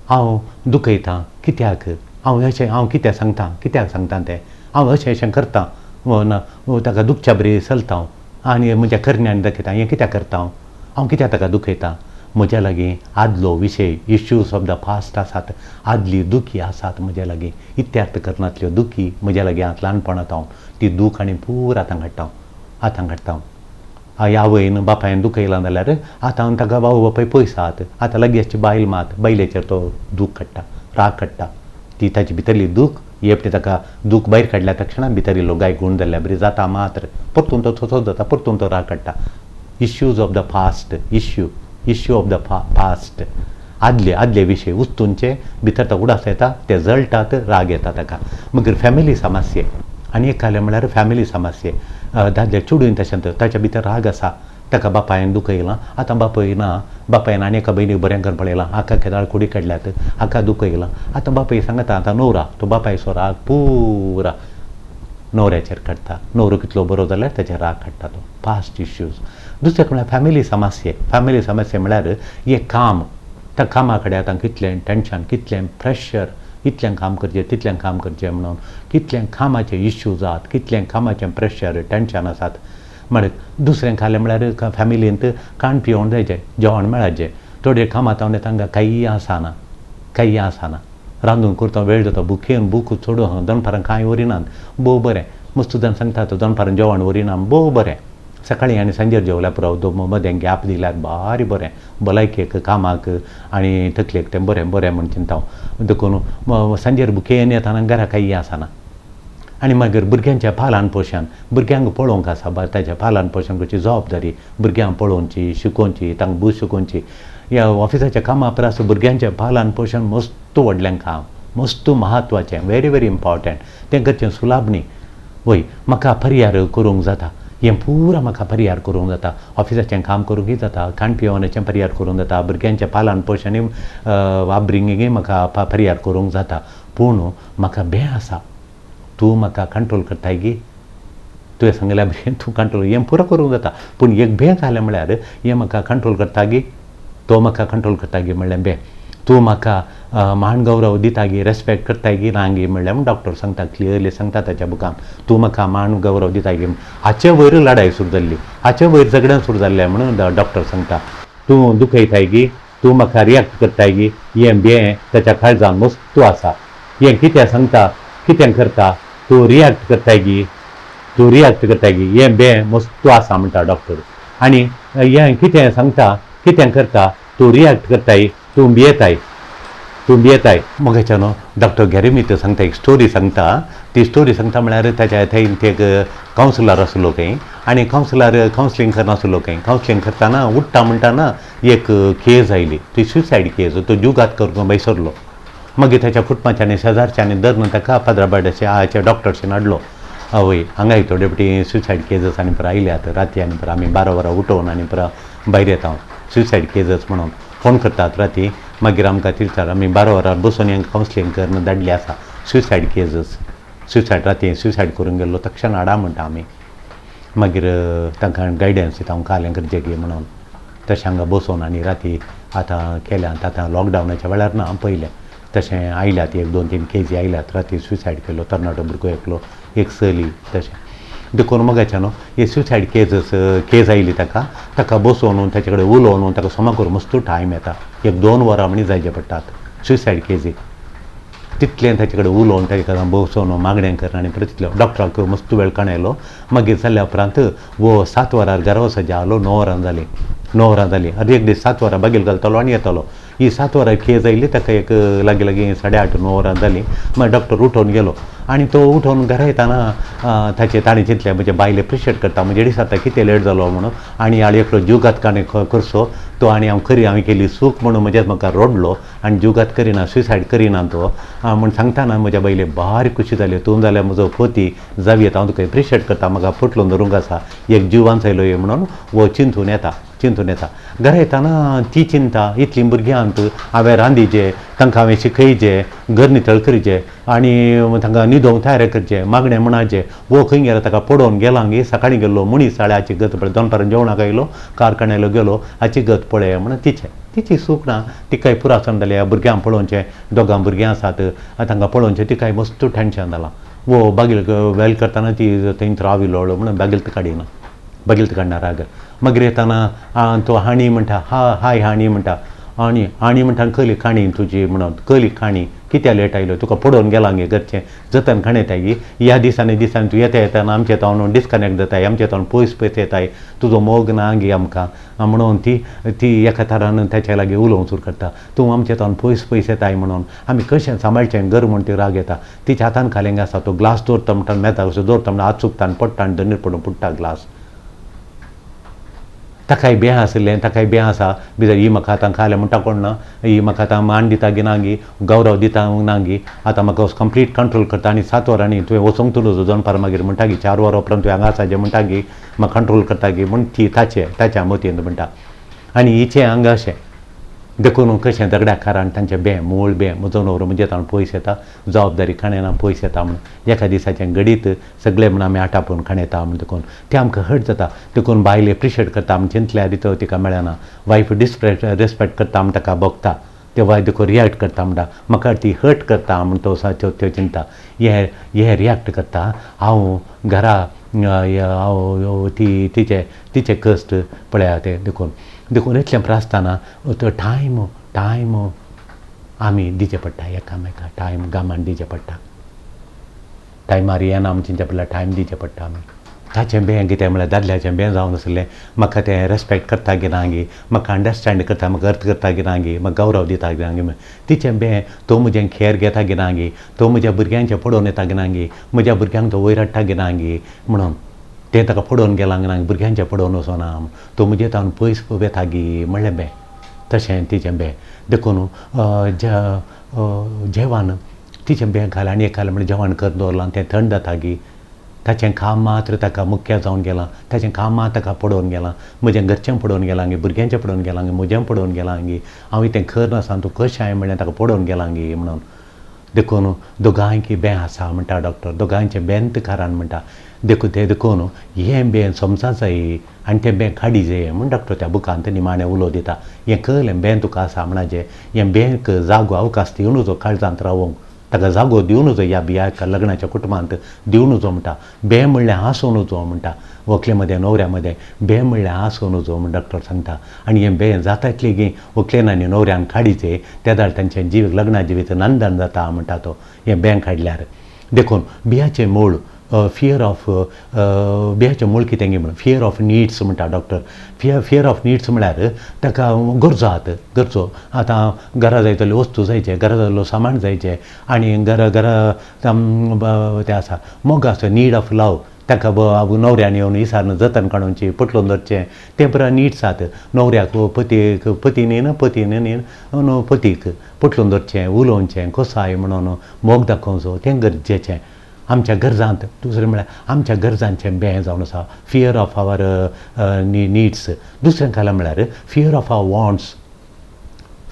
हांव दुखयता कित्याक, हांव अशें हांव कितें सांगता, कित्याक सांगता तें, हांव अशें अशें करता ना ताका दुखच्या बरी चलता हांव आनी म्हज्या करण्यान दाखयता, हें कित्याक करता हांव, हांव कित्याक ताका दुखयता. म्हज्या लागीं आदलो विशय इश्यूज ऑफ the past आसात, आदली दुखी आसात म्हज्या लागीं, इत्यार्थ करनातल्यो दुखी म्हज्या लागीं आतां ल्हानपणांत हांव ती दूख आनी पूर आतां काडटा हांव, आतां काडटा हांव. आवयन बापायन दुखयलां जाल्यार आतां ताका बाबू बापाय पयस आहात, आतां लागीं आसची बायल मात बायलेचेर तो दूख काडटा, राग काडटा, ती ताची भितरली दूख एकटी ताका दूख भायर काडल्या तक्षणा भितर इल्लो गाय गूण जाल्ल्या बरी जाता मात्र, परतून तो तसोच जाता, परतून तो राग काडटा. Issues of the past, issue issue of the past, आदले आदले विशय उस्तूनचे भितर तो उडास येता, ते जळटात, राग येता ताका. मागीर फॅमिली समस्ये आनी एक कालें म्हळ्यार फॅमिली समस्ये, दादले चेडून तशें ताच्या भितर राग आसा, ताका बापायन दुखयलां, आतां बापूय ना, बापायन आनी एका भयणीक बरें करून पळयलां, हाका केदाळ कुडी काडल्यात, हाका दुखयलां, आतां बापूय सांगता आतां न्हवरा, तो बापायचो राग पुरा न्हवऱ्याचेर काडटा, न्हवरो कितलो बरो जाल्यार ताचेर राग काडटा तो, पास्ट इश्यूज. दुसरें म्हळ्यार फॅमिली समस्ये, फॅमिली समस्ये म्हळ्यार एक काम, त्या कामा कडेन आतां कितलें टेंशन, कितलें प्रेशर, इतलें काम करचें तितलें काम करचें म्हणून कितलें कामाचे इश्यूज आहात, कितलें कामाचें प्रेशर टेंशन आसात. म्हळ्यार दुसरें खालें म्हळ्यार फॅमिलींत खाण पिवण जायचें, जेवण मेळाचें, थोडे कामांत हांव तांकां कांय आसना, कांय आसना, रांदून करता वेळ जाता, भुकेन भूक चड आहा, दनपारां कांय व्हरिनात, भोव बरें मस्त जाण सांगता तो दनपारां जेवण व्हरिना, भोव बरें सकाळीं आनी सांजेर जेवल्यार पुरो, मदें गॅप दिल्यार भारी बरें भलायकेक कामाक आनी तकलेक तें बरें बरें म्हूण चिंता हांव. देखून सांजेर भुकेन येतना घरा कांय आसना आनी मागीर भुरग्यांचें पालन पोशण, भुरग्यांक पळोवंक आसा, ताचें पालन पोशण करची जबाबदारी, भुरग्यांक पळोवची, शिकोवची, तांकां बूक शिकोवची. ह्या ऑफिसाच्या कामा परस भुरग्यांचें पालन पोशण मस्त व्हडलें काम, मस्त म्हत्वाचें, व्हेरी व्हेरी इम्पॉर्टंट, तें करचें सुलाभ न्ही. वय म्हाका पर्यार करूंक जाता, हें पुरा म्हाका पर्यार करूंक जाता, ऑफिसाचें काम करूंकय जाता, खाण पिवणाचें पर्यार करूंक जाता, भुरग्यांचें पालन पोशणूय अपब्रिंगींगूय म्हाका पर्यार करूंक जाता, पूण म्हाका भंय आसा तूं म्हाका कंट्रोल करताय गी, तुवें सांगल्या भशेन तूं कंट्रोल हें पुरो करूंक जाता, पूण एक भंय घालें म्हळ्यार हें म्हाका कंट्रोल करता गी, तो म्हाका कंट्रोल करता गी म्हणलें भंय, तूं म्हाका मान गौरव दिता गी, रेस्पेक्ट करता गी ना गी म्हणलें म्हूण डॉक्टर सांगता, क्लियरली सांगता ताच्या बुकान, तूं म्हाका मान गौरव दिता गी. हाचे वयर लडाय सुरू जाल्ली, हाचे वयर झगडें सुरू जाल्लें म्हणून डॉक्टर सांगता, तूं दुखयताय गी, तूं म्हाका रिएक्ट करताय गी, हें भंय ताच्या काळजान मस्तू आसा, हें कितें सांगता कितें करता, तूं रिएक्ट करताय गी, तूं रिएक्ट करताय गी, हें भंय मस्तू आसा म्हणटा डॉक्टर. आनी हें कितें सांगता कितें करता, तूं रिएक्ट करताय, तूं भियेताय, तूं भियेताय. मगेच्यान डॉक्टर गॅरिमीत सांगता, एक स्टोरी सांगता, ती स्टोरी सांगता म्हळ्यार ताच्या थंय ते एक कावन्सिलर आसलो खंय आनी कावन्सिलर कावन्सिलींग करनासलो खंय, कावन्सिलींग करतना उठ्ठा म्हणटाना एक केज आयली, ती सुसायड केज, तो जुगात करून भायर सरलो. मागीर ताच्या कुटुंबाच्यांनी शेजारच्यांनी धरून ताका पाद्राबाडाचे डॉक्टर्सान हाडलो. आवय हांगाय थोडे फावटी सुसायड केजस आनी परा आयल्यात राती आनी परा आमी 12 वरां उठोवन आनी परा भायर येता सुसायड केजस म्हणून फोन करतात राती, मागीर आमकां तिरतात आमी 12 वरां बसून हांकां कावन्सिलींग करून धाडली आसा सुसायड केजस, सुसायड राती सुसायड करून गेल्लो तक्षण हाडा म्हणटा आमी, मागीर तांकां गायडन्स दिता हांव कालें करचें गी म्हणून, तशें हांगा बसोवन आनी राती आतां केल्यात. आतां लॉकडावनाच्या वेळार ना पयलें तशें आयल्यात एक 2-3 केजी आयल्यात. राती सुसायड केलो तरणाटो भुरगो एकलो, एक चली तशें. देखून मगाच्या न्हू हे सुसायड केजस केज आयली ताका, ताका बसोवन ताचे कडेन उलोवन ताका समा करूं मस्त टायम येता. 1-2 वरां म्हणी जायचे पडटात सुसायड केजीक. तितलें ताचे कडेन उलोवन ताचे कडेन बसोवन मागणें करून आनी परत तितलो डॉक्टराक मस्त वेळ काणयलो. मागीर जाल्या उपरांत वो 7 वरार घरा वचपाचें आलो, 9 वरां जालीं, 9 वरां जालीं. आनी एक दीस 7 वरां बागेल घालतालो आनी येतालो. ही 7 वरां केज आयली ताका एक लागीं लागीं 8:30-9 वरां जालीं. मागीर डॉक्टर उठोवन गेलो आनी तो उठोवन घरा येताना ताचें ताणें चिंतलें म्हजे बायल एप्रिशिएट करता, म्हजे दीस आतां कितें लेट जालो म्हणून, आनी हाड एकलो जीवघात काणें करचो तो आनी हांव खरी हांवें केली चूक म्हणून म्हजेच म्हाका रडलो आनी जीवघात करिना, सुसायड करिना तो म्हूण सांगतना म्हज्या बायले भारी खुशी जाली. तूं जाल्यार म्हजो पती जावयेत, हांव तुका एप्रिशिएट करता, म्हाका पोटलोन धरूंक आसा, एक जीव वांचयलो म्हणून वो चिंतून येता, चिंतून येता. घरा येताना ती चिंता, इतलीं भुरग्यांक हांवें रांदीचे, तांकां हांवें शिकयचे, घर नितळ करचें आनी तांकां न्हिदोवंक तयार करचें, मागणें म्हणाचें. वो खंय गेला ताका पडोवन गेला गे, सकाळीं गेल्लो मनीस हाची गत पळय, दनपारां जेवणाक आयलो, कारखान्यालो गेलो, हाची गत पळय म्हणून तिचें तिची सूख ना. तिकाय पुरासण जालें, भुरग्यांक पळोवचें, दोगां भुरग्यां आसात तांकां पळोवचें, तिकाय मस्त टेंशन जालां. वो बागेल वेल करतना ती थंय राविल्लो म्हणून बागेल काडिना, बागेल काडना राग. मागीर येताना तो हाणी म्हणटा, हा हाय हाणी म्हणटा, आनी हाणी म्हणटा कली काणी तुजी म्हणून, कली काणी कित्याक लेट आयलो, तुका पडोवन गेला गे घरचें जतन खाणेताय ह्या दिसांनी दिसांनी तूं येता येताना आमचे तावन डिस्कनेक्ट जाताय, आमचे तावन पयस पयस येताय, तुजो मोग ना गे आमकां म्हणून ती ती एका तरान ताच्या लागीं उलोवंक सुरू करता. तूं आमचे तावन पयस पयस येताय म्हणून आमी कशें सांबाळचें घर म्हूण ती राग येता. तिच्या हातान खालेंग आसा तो ग्लास दवरता म्हणटा, मेता कसो दवरता म्हणटा, हात चुकता आनी पडटा आनी दनीर पडून पुट्टा ग्लास. ताकाय बें आसलें, ताकाय बें आसा बिजर ही म्हाका आतां खालें म्हणटा कोण ना, ही म्हाका आतां मान दिता गी ना गी, गौरव दिता ना गी, आतां म्हाका कंप्लीट कंट्रोल करता आनी 7 वरांनी तुवें वचोंक तुजो दनपार मागीर म्हणटा गी, 4 वरां उपरांत तुवें हांगा आसा म्हणटा गी, म्हाका कंट्रोल करता गी म्हूण ती ताचे ताच्या मतींत म्हणटा. आनी हिचें हांगा अशें देखून कशें झगड्या कारण तांचें बें मूळ बें म्हजो न्हवरो म्हजे ताण पयस येता, जबाबदारी खाणेना पयस येता म्हूण एका दिसाचें घडीत सगळें म्हण आमी आटापून खाणेता म्हूण देखून तें आमकां हर्ट जाता. देखून बायल एप्रिशिएट करता म्हण चिंतल्यार तो तिका मेळना, वायफ डिसरेस्पेक्ट करता म्हण ताका भोगता, ते वायफ देखून रिएक्ट करता म्हणटा म्हाका ती हर्ट करता म्हण तो त्यो चिंता हे हे रिएक्ट करता. हांव घरा हांव ती तिचे तिचे कश्ट पळया ते देखून देखून इतलें आसतना तो टायम टायम आमी दिवचें पडटा एकामेका, टायम गामान दिवचें पडटा, टायमार येना आमी चिंतचें पडटा, टायम दिवचें पडटा आमी. ताचें बें कितें म्हळ्यार दादल्याचें बें जावन आसलें, म्हाका तें रेस्पेक्ट करता की ना गी, म्हाका अंडरस्टँड करता, म्हाका अर्थ करता की ना गी, म्हाका गौरव दिता की ना गी. तिचें बें तो म्हजें खेर घेता की ना गी, तो म्हज्या भुरग्यांचें पडोवन येता की ना गी, म्हज्या भुरग्यांक तो वयर हाडटा की ना गी म्हणून तें ताका पडोवन गेलां ना, भुरग्यांचें पडोवन वचना, तो म्हजे तावन पयस वेता गी म्हणलें बें तशें तिचें बें. देखून जेवण तिचें बें घालें आनी एक घालें म्हणल्यार जेवण करून दवरलां तें थंड जाता गी, ताचें काम मात्र ताका मुख्य जावन गेलां, ताचें काम मात ताका पडोवन गेलां, म्हजें घरचें पडोवन गेलां गी, भुरग्यांचें पडोवन गेलां गी, म्हजें पडोवन गेलां गी, हांव तें खर नासा तूं कशें हांवें म्हणलें ताका पडोवन गेलां गी म्हणून. देखून दोगांयकी बें आसा म्हणटा डॉक्टर, दोगांयचें बेंत कारण म्हणटा. देखून तें देखून हें बें समजा जाय आनी तें बें काडी जाय म्हूण डॉक्टर त्या बुकांत निमाणें उलो दिता. हें कळ्ळें बें तुका आसा म्हणाचें, हें बेंक जागो अवकाश दिवन जो काळजांत रावोंक ताका जागो दिवन जो ह्या बिया लग्नाच्या कुटुंबांत दिवन जो म्हणटा. बें म्हणल्यार हांसोवन जो म्हणटा, व्हंकले मदें न्हवऱ्या मदें बें म्हणल्यार हांसोवन जो म्हूण डॉक्टर सांगता. आनी हें बें जाता इतलें की व्हंकलेन आनी न्हवऱ्यान काडीचें तेदाळ तांचें जीव लग्ना जिवीत नंदन जाता म्हणटा तो हें बें काडल्यार. देखून बियाचें मूळ फियर ऑफ बियाचें मूळ कितें गी म्हणून फियर ऑफ निड्स म्हणटा डॉक्टर. फियर ऑफ निड्स म्हळ्यार ताका गरजो आहात, गरजो आतां घरा जाय तसल्यो वस्तू जायचे, घरा जाय सामान जायचें आनी घरा घरा तें आसा मोग आसा, नीड ऑफ लव, ताका न्हवऱ्यान येवन इसारन जतन काडूनची पटलोवन दवरचें तें पुराय निड्स आहात. न्हवऱ्याक पतीक पतीन पतीन न्ही पतीक पटलोवन दवरचें, उलोवचें कसो I म्हणून मोग दाखोवचो तें गरजेचें आमच्या गरजांत. दुसरें म्हळ्यार आमच्या गरजांचें बें जावन आसा फियर ऑफ our needs. दुसरें खाला म्हळ्यार fear of our wants,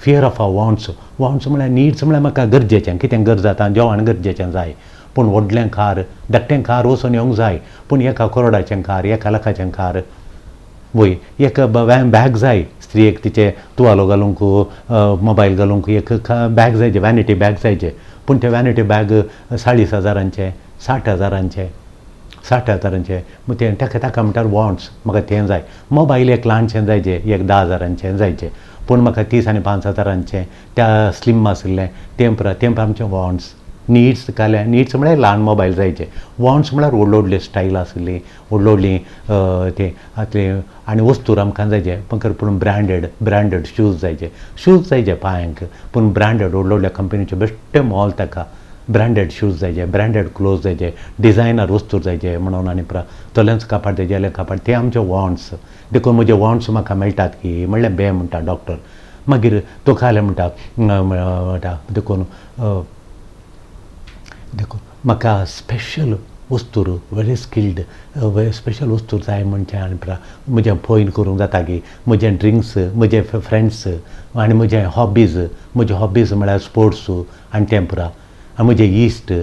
fear of our wants. Wants म्हळ्यार निड्स म्हळ्यार म्हाका गरजेचें कितें गरज आतां जेवण गरजेचें जाय, पूण व्हडलें कार धाकटें कार वचून येवंक जाय, पूण 1 करोडाचें कार 1 लाखाचें कार वय, एक बॅग जाय, स्त्रियेक तिचे तुवालो घालूंक, मोबायल घालूंक एक बॅग जायचे, वॅनिटी बॅग जायचे. पूण ते वॅनिटी बॅग 40,000, 60,000, 60,000. मग तें ताका ताका म्हणटात वॉन्ट्स, म्हाका तें जाय. मोबायल एक ल्हानशें जायचें, एक 10,000 जायचें, पूण म्हाका 30 आनी 5,000 त्या स्लीम आशिल्लें तें पुरा. तें आमचें वॉन्ट्स. निड्स काल्यां निड्स म्हळ्यार ल्हान मोबायल जायचे. वॉन्ट्स म्हळ्यार व्हडली व्हडली स्टायल आसली, व्हडली व्हडली तें आतलें आनी वस्तूर आमकां जायचे, पूण ब्रँडेड ब्रँडेड शूज जायचे. शूज जायचे पांयांक, पूण ब्रँडेड व्हडल्या व्हडल्या कंपनीचे बेश्टें मोल ताका. ब्रँडेड शूज जायचे, ब्रँडेड क्लोथ जायचे, डिजायनर वस्तू जायचे म्हणून आनी पुरा तोलेंच कापाट तेजेलें कापाट. तें आमचें वॉन्ट्स. देखून म्हजे वॉन्ट्स म्हाका मेळटात की म्हणल्यार बे म्हणटा डॉक्टर. मागीर तो खालें म्हणटा म्हणटा. देखून देखून म्हाका स्पेशल वस्तूर, व्हेरी स्किल्ड स्पेशल वस्तूर जाय म्हणचें आनी पुरा म्हजें पॉयंट करूंक जाता की म्हजें ड्रिंक्स, म्हजे फ्रेंड्स आनी म्हजें हॉबीज. म्हजे हॉबीज म्हळ्यार स्पोर्ट्स आनी तें पुरा. आनी म्हजे इश्ट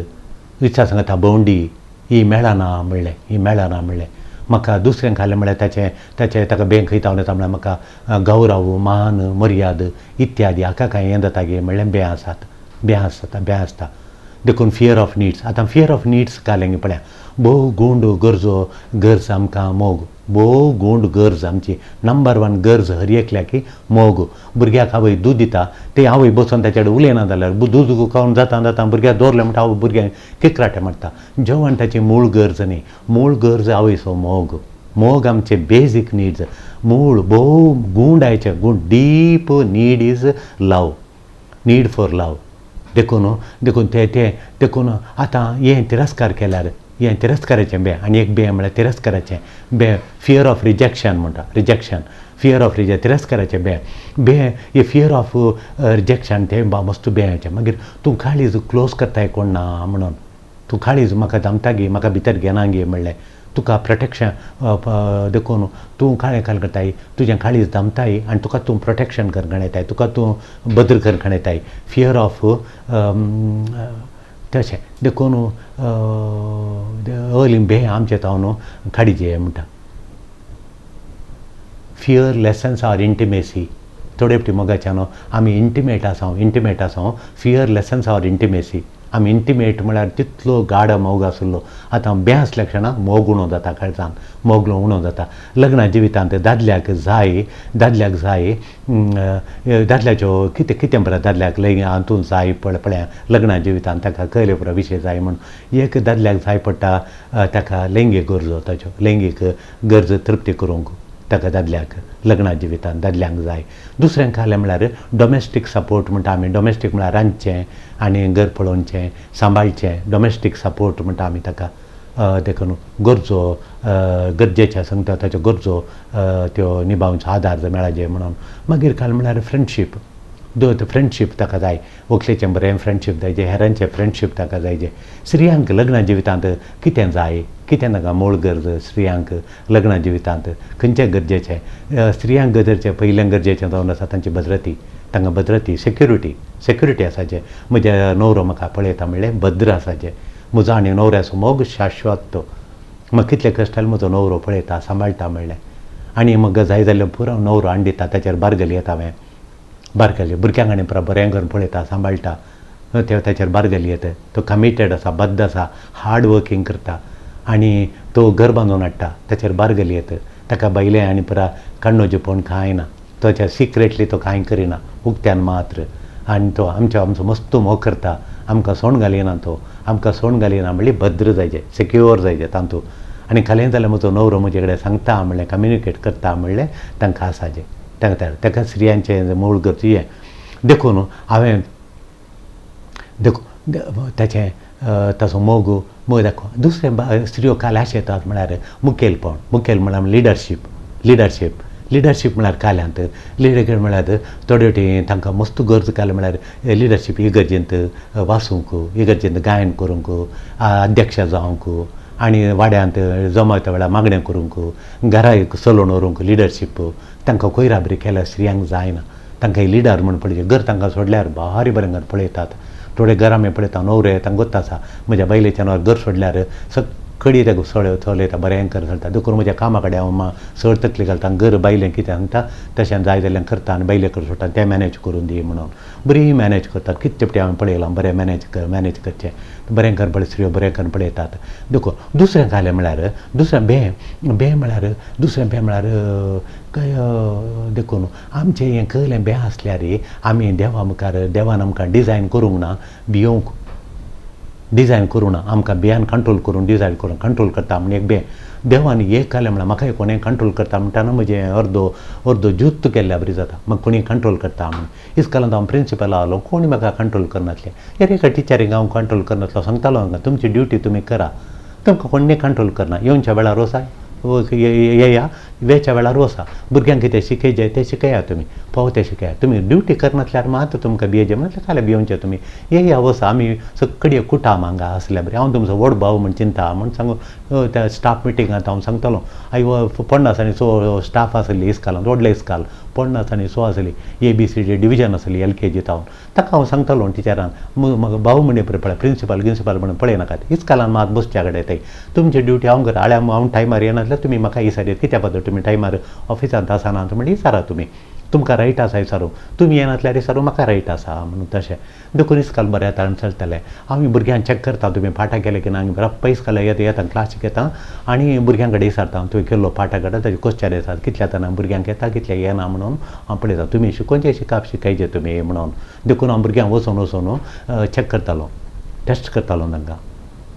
इश्टा सांगता भोंवडी ही मेळना म्हणलें, ही मेळना म्हणलें म्हाका. दुसरें खालें म्हळ्यार ताचें ताचें ताका बँक खंय येता म्हळ्यार म्हाका गौरव, मान, मर्याद इत्यादी हाका कांय हें जाता गे म्हणलें. बें आसात, बें आसता, बें आसता. देखून फियर ऑफ निड्स. आतां फियर ऑफ निड्स कालें पळया, भोव गूंड गरजो गरज आमकां मोग. भोव गूंड गरज आमची, नंबर वन गरज हर एकल्याक मोग. भुरग्याक आवय दूद दिता, ते आवय बसून ताचे कडेन उलयना जाल्यार दूद खावन जाता जाता भुरग्याक दवरलें म्हणटा आवय भुरग्यांक केकराटे मारता. जेवण ताची मूळ गरज न्ही. मूळ गरज आवयचो मोग. मोग आमचे बेजीक निड्स, मूळ भोव गूंड आयचे गूंड deep need is love, need for love. देखून देखून ते ते देखून आतां हें तिरस्कार केल्यार, हें तिरस्काराचें बें. आनी एक बें म्हळ्यार तिरस्काराचें बें, फियर ऑफ रिजेक्शन म्हणटा. रिजेक्शन, फियर ऑफ रिजे तिरस्काराचें बें बें हे फियर ऑफ रिजेक्शन तें मस्त बें. मागीर तूं काळीज क्लोज करताय कोण ना म्हणून, तूं काळीज म्हाका दामता गे, म्हाका भितर घेना गे म्हणलें तुका प्रोटेक्शन. देखून तूं काळें काल करताय, तुजें काळीज दामताय आनी तुका तूं प्रोटेक्शन कर गणयताय, तुका तूं बद्र कर गणयताय. फियर ऑफ तशें. देखून अर्ली बे आमचे तावन काडीजे म्हणटा. Fear lessens our intimacy. थोडे फावटी मोगाच्यान आमी इंटिमेट आसा, इंटिमेट आसा. Fear lessens our intimacy. आमी इंटिमेट म्हळ्यार तितलो गाड मोग आशिल्लो. आतां बें आसल्या क्षणाक मोग उणो जाता, काळजान मोग उणो जाता. लग्ना जिवितांत दादल्याक जाय, दादल्याक जाय, दादल्याच्यो कितें कितें बरें दादल्याक लय हातूंत जाय पळय पळया. लग्ना जिवितांत ताका कयले पुरो विशय जाय म्हूण एक दादल्याक जाय पडटा ताका लैंगीक गरजो, ताच्यो लैंगीक गरज तृप्ती करूंक ताका दादल्याक लग्ना जिवितांत दादल्यांक जाय. दुसरें खालें म्हळ्यार डोमेस्टीक सपोर्ट म्हणटा आमी. डोमेस्टीक म्हळ्यार रांदचें आनी घर पळोवचें, सांबाळचें, डोमेस्टीक सपोर्ट म्हणटा आमी ताका. देखून गरजो गरजेच्या सांगता ताच्यो गरजो त्यो निभावचो आदार मेळाजे म्हणून. मागीर काल म्हळ्यार फ्रेंडशीप, फ्रेंडशीप ताका जाय. व्हंकलेचें बरें फ्रेंडशीप जायचे, हेरांचें फ्रेंडशीप ताका जायचे. स्त्रियांक लग्ना जिवितांत कितें जाय, कितें तांकां मूळ गरज स्त्रियांक लग्ना जिवितांत खंयचें गरजेचें? स्त्रियांक गरजेचें, पयलें गरजेचें जावन आसा तांची भद्रती. तांकां भद्रती, सेक्युरिटी, सेक्युरिटी आसाचें. म्हज्या न्हवरो म्हाका पळयता म्हणलें भद्र आसाचें. म्हजो आनी न्हवऱ्याचो मोग शाश्वत तो. म्हाका कितले कश्ट आयले म्हजो न्हवरो पळयता, सांबाळटा म्हणलें. आनी म्हाका जाय जाल्यार पुरो न्हवरो हाडून दिता, ताचेर बारगली येता. हांवें बारगली भुरग्यांक आनी पुरो बरें करून पळयता, सांबाळटा, ते ताचेर बारगली येता. तो कमिटेड आसा, बद्द आसा, हार्ड वर्कींग करता आनी तो घर बांदून हाडटा, ताचेर बारगली येता. ताका बायलें आनी पुरा काण्णोजीपण कांय ना, ताच्या सिक्रेटली तो कांय करिना, उक्त्यान मात्र. आनी तो आमचो आमचो मस्त मोग करता, आमकां सोण घालिना, तो आमकां सोण घालिना म्हणली भद्र जायचे, सेक्युअर जायचे तातूंत. आनी खालें जाल्यार म्हजो न्हवरो म्हजे कडेन सांगता म्हणलें, कम्युनिकेट करता म्हणलें तांकां आसाचें. तांकां ताका स्त्रियांचें मूळ गरज हें. देखून हांवें देखून ताचें ताचो मोग मोग दाखोव. दुसरें स्त्रियो काल्याश येतात म्हळ्यार मुखेलपण. मुखेल म्हळ्यार लिडरशीप. लिडरशीप, लिडरशीप म्हळ्यार काल्यांत लिडर म्हळ्यार थोडे फावटी तांकां मस्त गरज काल म्हळ्यार लिडरशीप इगर्जेंत वाचूंक, इगर्जेंत गायन करूंक, अध्यक्ष जावंक आनी वाड्यांत जमायता वेळार मागणें करूंक, घरा चलोवन व्हरूंक लिडरशीप तांकां कोयराबरी केल्यार स्त्रियांक जायना. तांकां लिडर म्हूण पळय घर तांकां सोडल्यार भारी बरें घर पळयतात. थोडे घरां आमी पळयता, न्हवरे तांकां गोत्त आसा म्हज्या बायलेच्या नांवार घर सोडल्यार सगळें कडी तेका चलयता बरें कर चलता. देखून म्हज्या कामा कडेन हांव चड तकली घालता. घर बायलें कितें सांगता तशें जाय जाल्यार करता आनी बायले कडेन सोडटा तें मॅनेज करून दी म्हणून. बरी मॅनेज करतात कितले फावटी हांवें पळयलां बरें मॅनेज करचें बरें कर पळय स्त्रियो बरें करून पळयतात. देखून दुसरें घालें म्हळ्यार दुसरें बें बें म्हळ्यार दुसरें बें म्हळ्यार देखून आमचें हें कहलें बें आसल्यार आमी देवा मुखार देवान आमकां डिजायन करूंक ना भियोवंक डिजायन करूं ना आमकां भियान कंट्रोल करून डिजायन करून कंट्रोल करता म्हण एक बें देवान एक घालें म्हळ्यार म्हाका कोणें कंट्रोल करता म्हणटा म्हजें अर्दो अर्दो जुत्त केल्ल्या बरी जाता म्हाका कोणी कंट्रोल करता म्हण. इस्कॉलांत हांव प्रिंसिपल आहलो कोणी म्हाका कंट्रोल करनासलें. एका टिचरींक हांव कंट्रोल करनासलो सांगतालो हांकां तुमची ड्युटी तुमी करा तुमकां कोणी कंट्रोल करना. येवच्या वेळार वसा येया वेच्या वेळार वसा भुरग्यांक कितें शिकयचें तें शिकया तुमी फावो तें शिकया तुमी ड्युटी करनासल्यार मात तुमकां भियेचें म्हणल्यार काल्यां भियोवचें तुमी येया वसा आमी सगळी कुटाम हांगा आसल्या बरें हांव तुमचो व्हड भाव म्हण चिंता म्हण सांगू त्या स्टाफ मिटिंगांत हांव सांगतालो. I 50 आनी 100 स्टाफ आसली इस्कॉलांत व्हडलें इस्कॉल 50 आनी 100 आसली ABCD division आसली LKG तावन ताका हांव सांगतालो टिचरान म्हाका भाव म्हण पळय प्रिंसिपल गिन्सिपल म्हणून पळयनाकात इस्कॉलान मात बसच्या कडेन थंय तुमची ड्युटी हांव कर आळ्या हांव टायमार येनासल्यार तुमी म्हाका विचारयात कित्या पात्र तुमी टायमार ऑफिसांत आसना म्हणून विचारा तुमी तुमकां रायट आसा विचारू तुमी येनासल्यार विचारू म्हाका रायट आसा म्हणून तशें. देखून इस्कॉल बऱ्या तरेन चलतलें. आमी भुरग्यांक चॅक करता तुमी पाठां केले की ना रप्प इस्कॉला येता येता क्लासीक येता आनी भुरग्यां कडेन विचारता तुवें केल्लो पाठां कडेन ताजे क्वेश्चन येतात कितल्या जाणां भुरग्यांक येता कितल्या येना म्हणून हांव पळयता तुमी शिकोवचें शिकप शिकयचें तुमी म्हणून. देखून हांव भुरग्यांक वचून वचून चॅक करतालो टेस्ट करतालो तांकां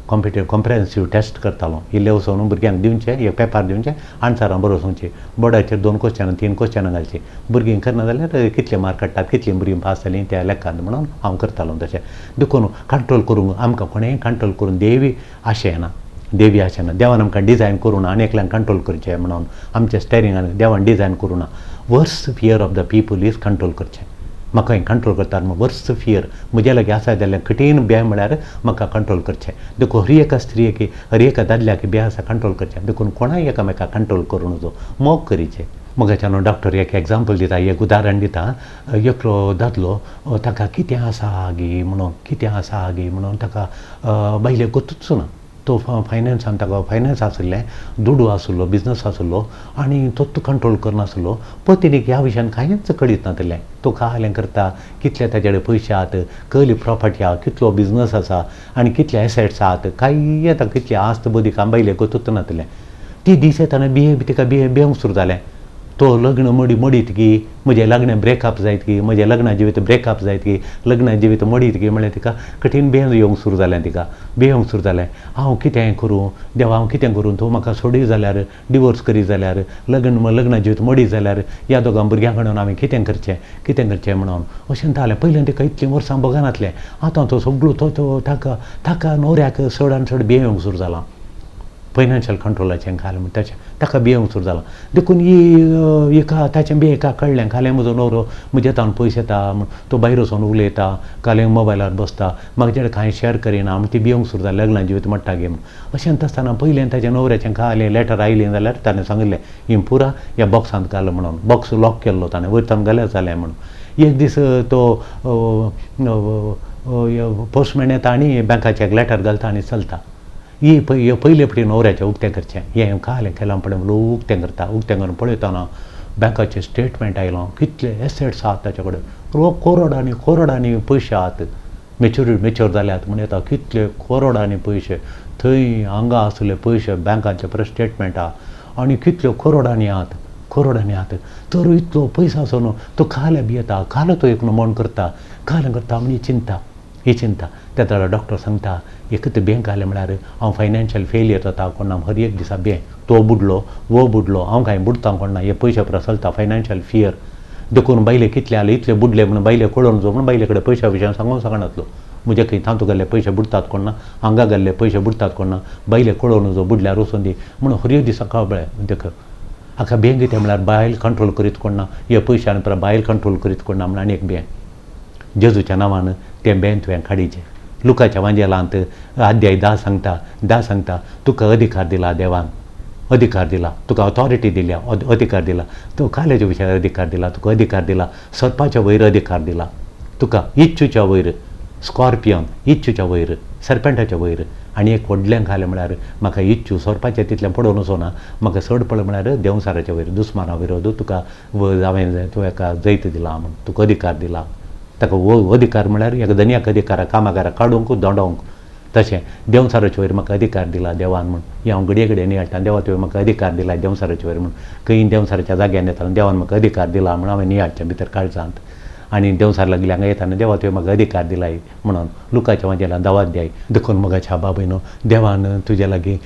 कॉम्प्रिहेन्सीव टेस्ट करतालो. इल्लें वचून भुरग्यांक दिवचें एक पेपर दिवचें आन्सरां बरोवन वचचीं बोर्डाचेर 2 क्वेश्चनां 3 क्वेश्चनां घालचीं भुरगीं करना जाल्यार कितले मार्क काडटात कितलीं भुरगीं पास जालीं त्या लेखांत म्हणून हांव करतालो तशें. देखून कंट्रोल करूंक आमकां कोणेंय कंट्रोल करून देवी आशें येना देवी आशें ना देवान आमकां डिजायन करूं ना आनी एकल्यान कंट्रोल करचें म्हणून आमच्या स्टेरिंगान देवान डिजायन करूं ना. Worst fear of the people is control करचें. म्हाका हें कंट्रोल करतात म्हण वर्स्ट फियर म्हज्या लागीं आसा जाल्यार कठीण भंय म्हळ्यार म्हाका कंट्रोल करचें. देखून हर एका स्त्रियेक हर एका दादल्याक भंय आसा कंट्रोल करचें. देखून कोणाय एकामेकाक कंट्रोल करूं नजो मोग करीचें. म्हज्याच्यान डॉक्टर एक एग्जाम्पल दिता एक उदाहरण दिता. एकलो दादलो ताका कितें आसा गी म्हणून कितें आसा गी म्हणून ताका बायलेक गोतूच ना. तो फायनान्सान ताका फायनान्स आशिल्लें दुडू आशिल्लो बिजनस आशिल्लो आनी तो कंट्रोल करनासलो. पत्नीक ह्या विशयान कांयच कळीत नासलें तो कालें करता कितले ताजे कडेन पयशे आहात कहली प्रॉपर्टी आहा कितलो बिजनस आसा आनी कितले एसेट्स आहात कांय ताका कितली आस्त बदी काम बायलेक गोतूच नासलें. ती दीस येतना बिये तिका बिये भिवंक सुरू जालें. तो लग्न मडी मडीत की म्हजें लग्न ब्रेकअप जायत की म्हजें लग्न जिवीत ब्रेकअप जायत की लग्न जिवीत मडीत की म्हळ्यार तिका कठीण भियेवन येवंक सुरू जालें तिका भियेवंक सुरू जालें. हांव कितें करूं देवा हांव कितें करूं तूं म्हाका सोडी जाल्यार डिवोर्स करी जाल्यार लग्न लग्न जिवीत मडी जाल्यार ह्या दोगां भुरग्यां कडेन हांवें कितें करचें कितें करचें म्हणून अशें जालें. पयलीं तिका इतलीं वर्सां भोगनासलें आतां तो सगळो तो ताका ताका न्हवऱ्याक चड आनी चड भियेवंक सुरू जालां. फायनान्शियल कंट्रोलाचें घालें म्हण ताचें ताका भियेवंक सुरू जालां. देखून ही एका ताचें बी एका कळ्ळें कालें म्हजो न्हवरो म्हज्या तावन पयशे येता म्हण तो भायर वचोन उलयता कालें मोबायलार बसता म्हाका जें कांय शेअर करिना म्हण ती भियेवंक सुरू जाली लग्ना जिवीत मोडटा गे म्हण. अशें आसतना पयलें ताच्या न्हवऱ्याचें कालें लेटर आयलें जाल्यार ताणें सांगिल्लें ही पुरा ह्या बॉक्सांत घाल म्हणून बॉक्स लॉक केल्लो ताणें वयर तावन घाल्यार जालें म्हणून. एक दीस तो पोस्टमॅन येता आनी बँकाचें एक लेटर घालता आनी चलता. ही पयले फावटी न्हवऱ्याचें उक्तें करचें हें कालें केलां पळय उक्तें करता उक्तें करून पळयतना बँकाचें स्टेटमेंट आयलां कितले एसेट्स आहात ताचे कडेन करोडांनी करोडांनी पयशे आहात मेच्युरिटी मेच्योर जाल्यात म्हण येता कितले करोडांनी पयशे थंय हांगा आसले पयशे बँकांचे परत स्टेटमेंट आहा आनी कितल्यो करोडांनी आहात करोडांनी आहात. तर इतलो पयसो आसो न्हू तो काले भियेता कालो तो एक मन करता कालें करता म्हण ही चिंता ही चिंता. त्या जाल्यार डॉक्टर सांगता एकच बँक आयलें म्हळ्यार हांव फायनान्शियल फेलियर जाता कोण ना हर एक दिसा बँक तो बुडलो वो बुडलो हांव कांय बुडटा कोण ना हे पयशे परत चलता फायनान्शियल फियर. देखून बायले कितले आले इतले बुडले म्हणून बायले कळोवन जो म्हणून बायले कडेन पयशा विशयान सांगूंक सांगनासलो म्हजे खंय तातूंत घाल्ले पयशे बुडटात कोण ना हांगा घाल्ले पयशे बुडटात कोण ना बायले कळोवन जो बुडल्यार वचून दी म्हणून हर एक दिसा कळ्ळें देख हाका बँक कितें म्हळ्यार बायल कंट्रोल करीत कोण ना हे पयशान परत बायल कंट्रोल करीत कोण ना म्हणून आनी एक बँक जेजूच्या नांवान तें बँक तुवें काडीचें. लुकाच्या वांजेलांत अध्याय 10 सांगता 10 सांगता तुका अधिकार दिला देवान अधिकार दिला तुका ऑथॉरिटी दिल्या अधिकार दिला तो काल्याच्या विशयार अधिकार दिला तुका अधिकार दिला सर्पाच्या वयर अधिकार दिला तुका इच्छूच्या वयर स्कॉर्पियन इच्छूच्या वयर, सर्पेंटाच्या वयर. आनी एक व्हडलें घालें म्हळ्यार म्हाका इच्छू सोरपाचें तितलें पडोवन वचना, म्हाका चड पळय म्हळ्यार देंवचाराच्या वयर, दुस्माना विरोध तुका हांवें तुका जैत दिलां म्हूण, तुका अधिकार दिला. ताका अधिकार म्हळ्यार एका धनयाक अधिकार कामागाराक काडूंक दोंडोवंक, तशें देंवचाराचे वयर म्हाका अधिकार दिला देवान म्हूण. हें हांव घडये घडये नियाळटा, देवा तुवें म्हाका अधिकार दिला देंवचाराचे वयर म्हूण. खंय देंवचाराच्या जाग्यान येताना देवान म्हाका अधिकार दिला म्हूण हांवें नियाळचें भितर काळजांत. आनी देंवचार लागले हांगा येताना देवा तुवें म्हाका अधिकार दिलाय म्हणून लुकाच्या वांजेला दावाध्याय. देखून मोगाच्या बाबयनो, देवान तुजे लागीं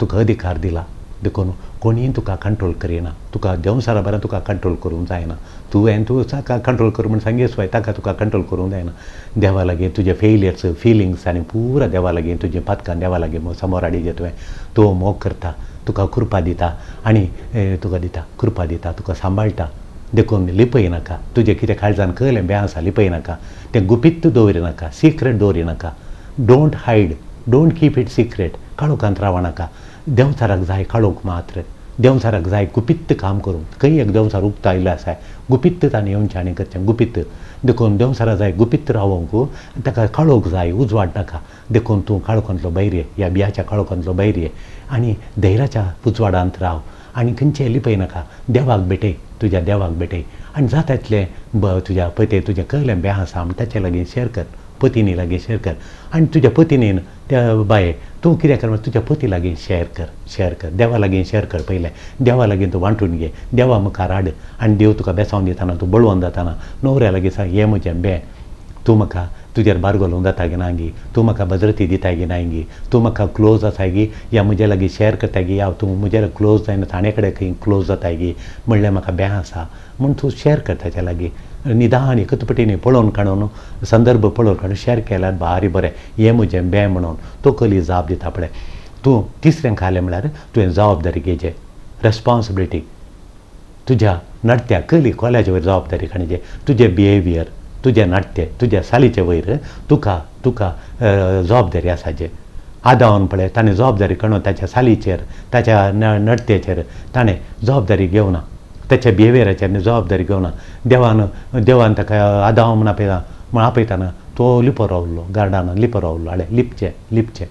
तुका अधिकार दिला, देखून कोणीय तुका कंट्रोल करिना, तुका देंवचारा बरें तुका कंट्रोल करूंक जायना. तुवें तूं ताका कंट्रोल कर म्हूण सांगी शिवाय ताका तुका कंट्रोल करूंक जायना. देवा लागीं तुजे फेलियर्स, फिलिंग्स आनी पुरा देवा लागीं तुजें पातकां देवा लागीं समोर हाडिजे तुवें. तो मोग करता, तुका कृपा दिता आनी तुका दिता, कृपा दिता, तुका सांबाळटा. देखून लिपय नाका, तुजें कितें काळजान कळ्ळें बें आसा लिपय नाका, तें गुपीत दवरिनाका, सिक्रेट दवरिनाका. Don't hide, don't keep it secret. काळोखांत रावनाका. देंवचाराक जाय काळोख मात्र, देंवचाराक जाय गुपीत काम करूंक. खंय एक देंवचार उक्तायल्लो आसा गुपीत ताणें येवचें आनी करचें गुपीत. देखून देंवचारा जाय गुपीत रावोंक, ताका काळोख जाय, उजवाड नाका. देखून तूं काळोखांतलो भायर ये, ह्या बियाच्या काळोखांतलो भायर ये आनी धैर्याच्या उजवाडांत राव आनी खंयचें लिपय नाका. देवाक भेटय, तुज्या देवाक भेटय आनी जाता तितलें तुज्या पती तुजें कहलें बें आसा म्हण ताचे लागीं शेअर कर, पतिनी लागीं शेअर कर. आनी तुज्या पतिनीन त्या बाये तूं कितें कर, तुज्या पती लागीं शेअर कर, शेअर कर, देवा लागीं शेअर कर. पयलें देवा लागीं तूं वांटून घे, देवा मुखार हाड आनी देव तुका बेसावन दिताना, तूं बळवंत जाताना न्हवऱ्या लागीं सांग, हें म्हजें बें, तूं म्हाका तुजेर भार घालूंक जाता गी ना गी, तूं म्हाका भद्रती दिताय गी ना गी, तूं म्हाका क्लोज आसाय गी, या म्हजे लागीं शेअर करताय गी, या तूं म्हजे क्लोज जायना ताणे कडेन खंय क्लोज जाताय गी, म्हणल्यार म्हाका बें आसा म्हूण तूं शेअर कर ताच्या लागीं. निदान एकच पटीनी पळोवन काडून, संदर्भ पळोवन काडून शेअर केल्यार भारी बरें, हें म्हजें बें म्हणून तो कली जाप दिता पळय. तूं तिसरें खालें म्हळ्यार तुवें जबाबदारी घेवचे, रेस्पॉन्सिबिलिटी. तुज्या नडत्या कली कोल्याचे वयर जबाबदारी काडचे, तुजें बिहेवियर, तुजें नाट्य, तुज्या सालीचे वयर तुका तुका जबाबदारी आसाचे. आदावन पळय ताणें जबाबदारी काडून ताच्या सालीचेर, ताच्या नडतेचेर ताणें जबाबदारी घेवना, ताच्या बिहेवियराचेर जबाबदारी घेवना. देवान देवान ताका आदाव म्हूण आपयता, म्हूण आपयताना तो लिपो रावलो, गार्डनान लिपो रावलो. हाडे लिपचें लिपचें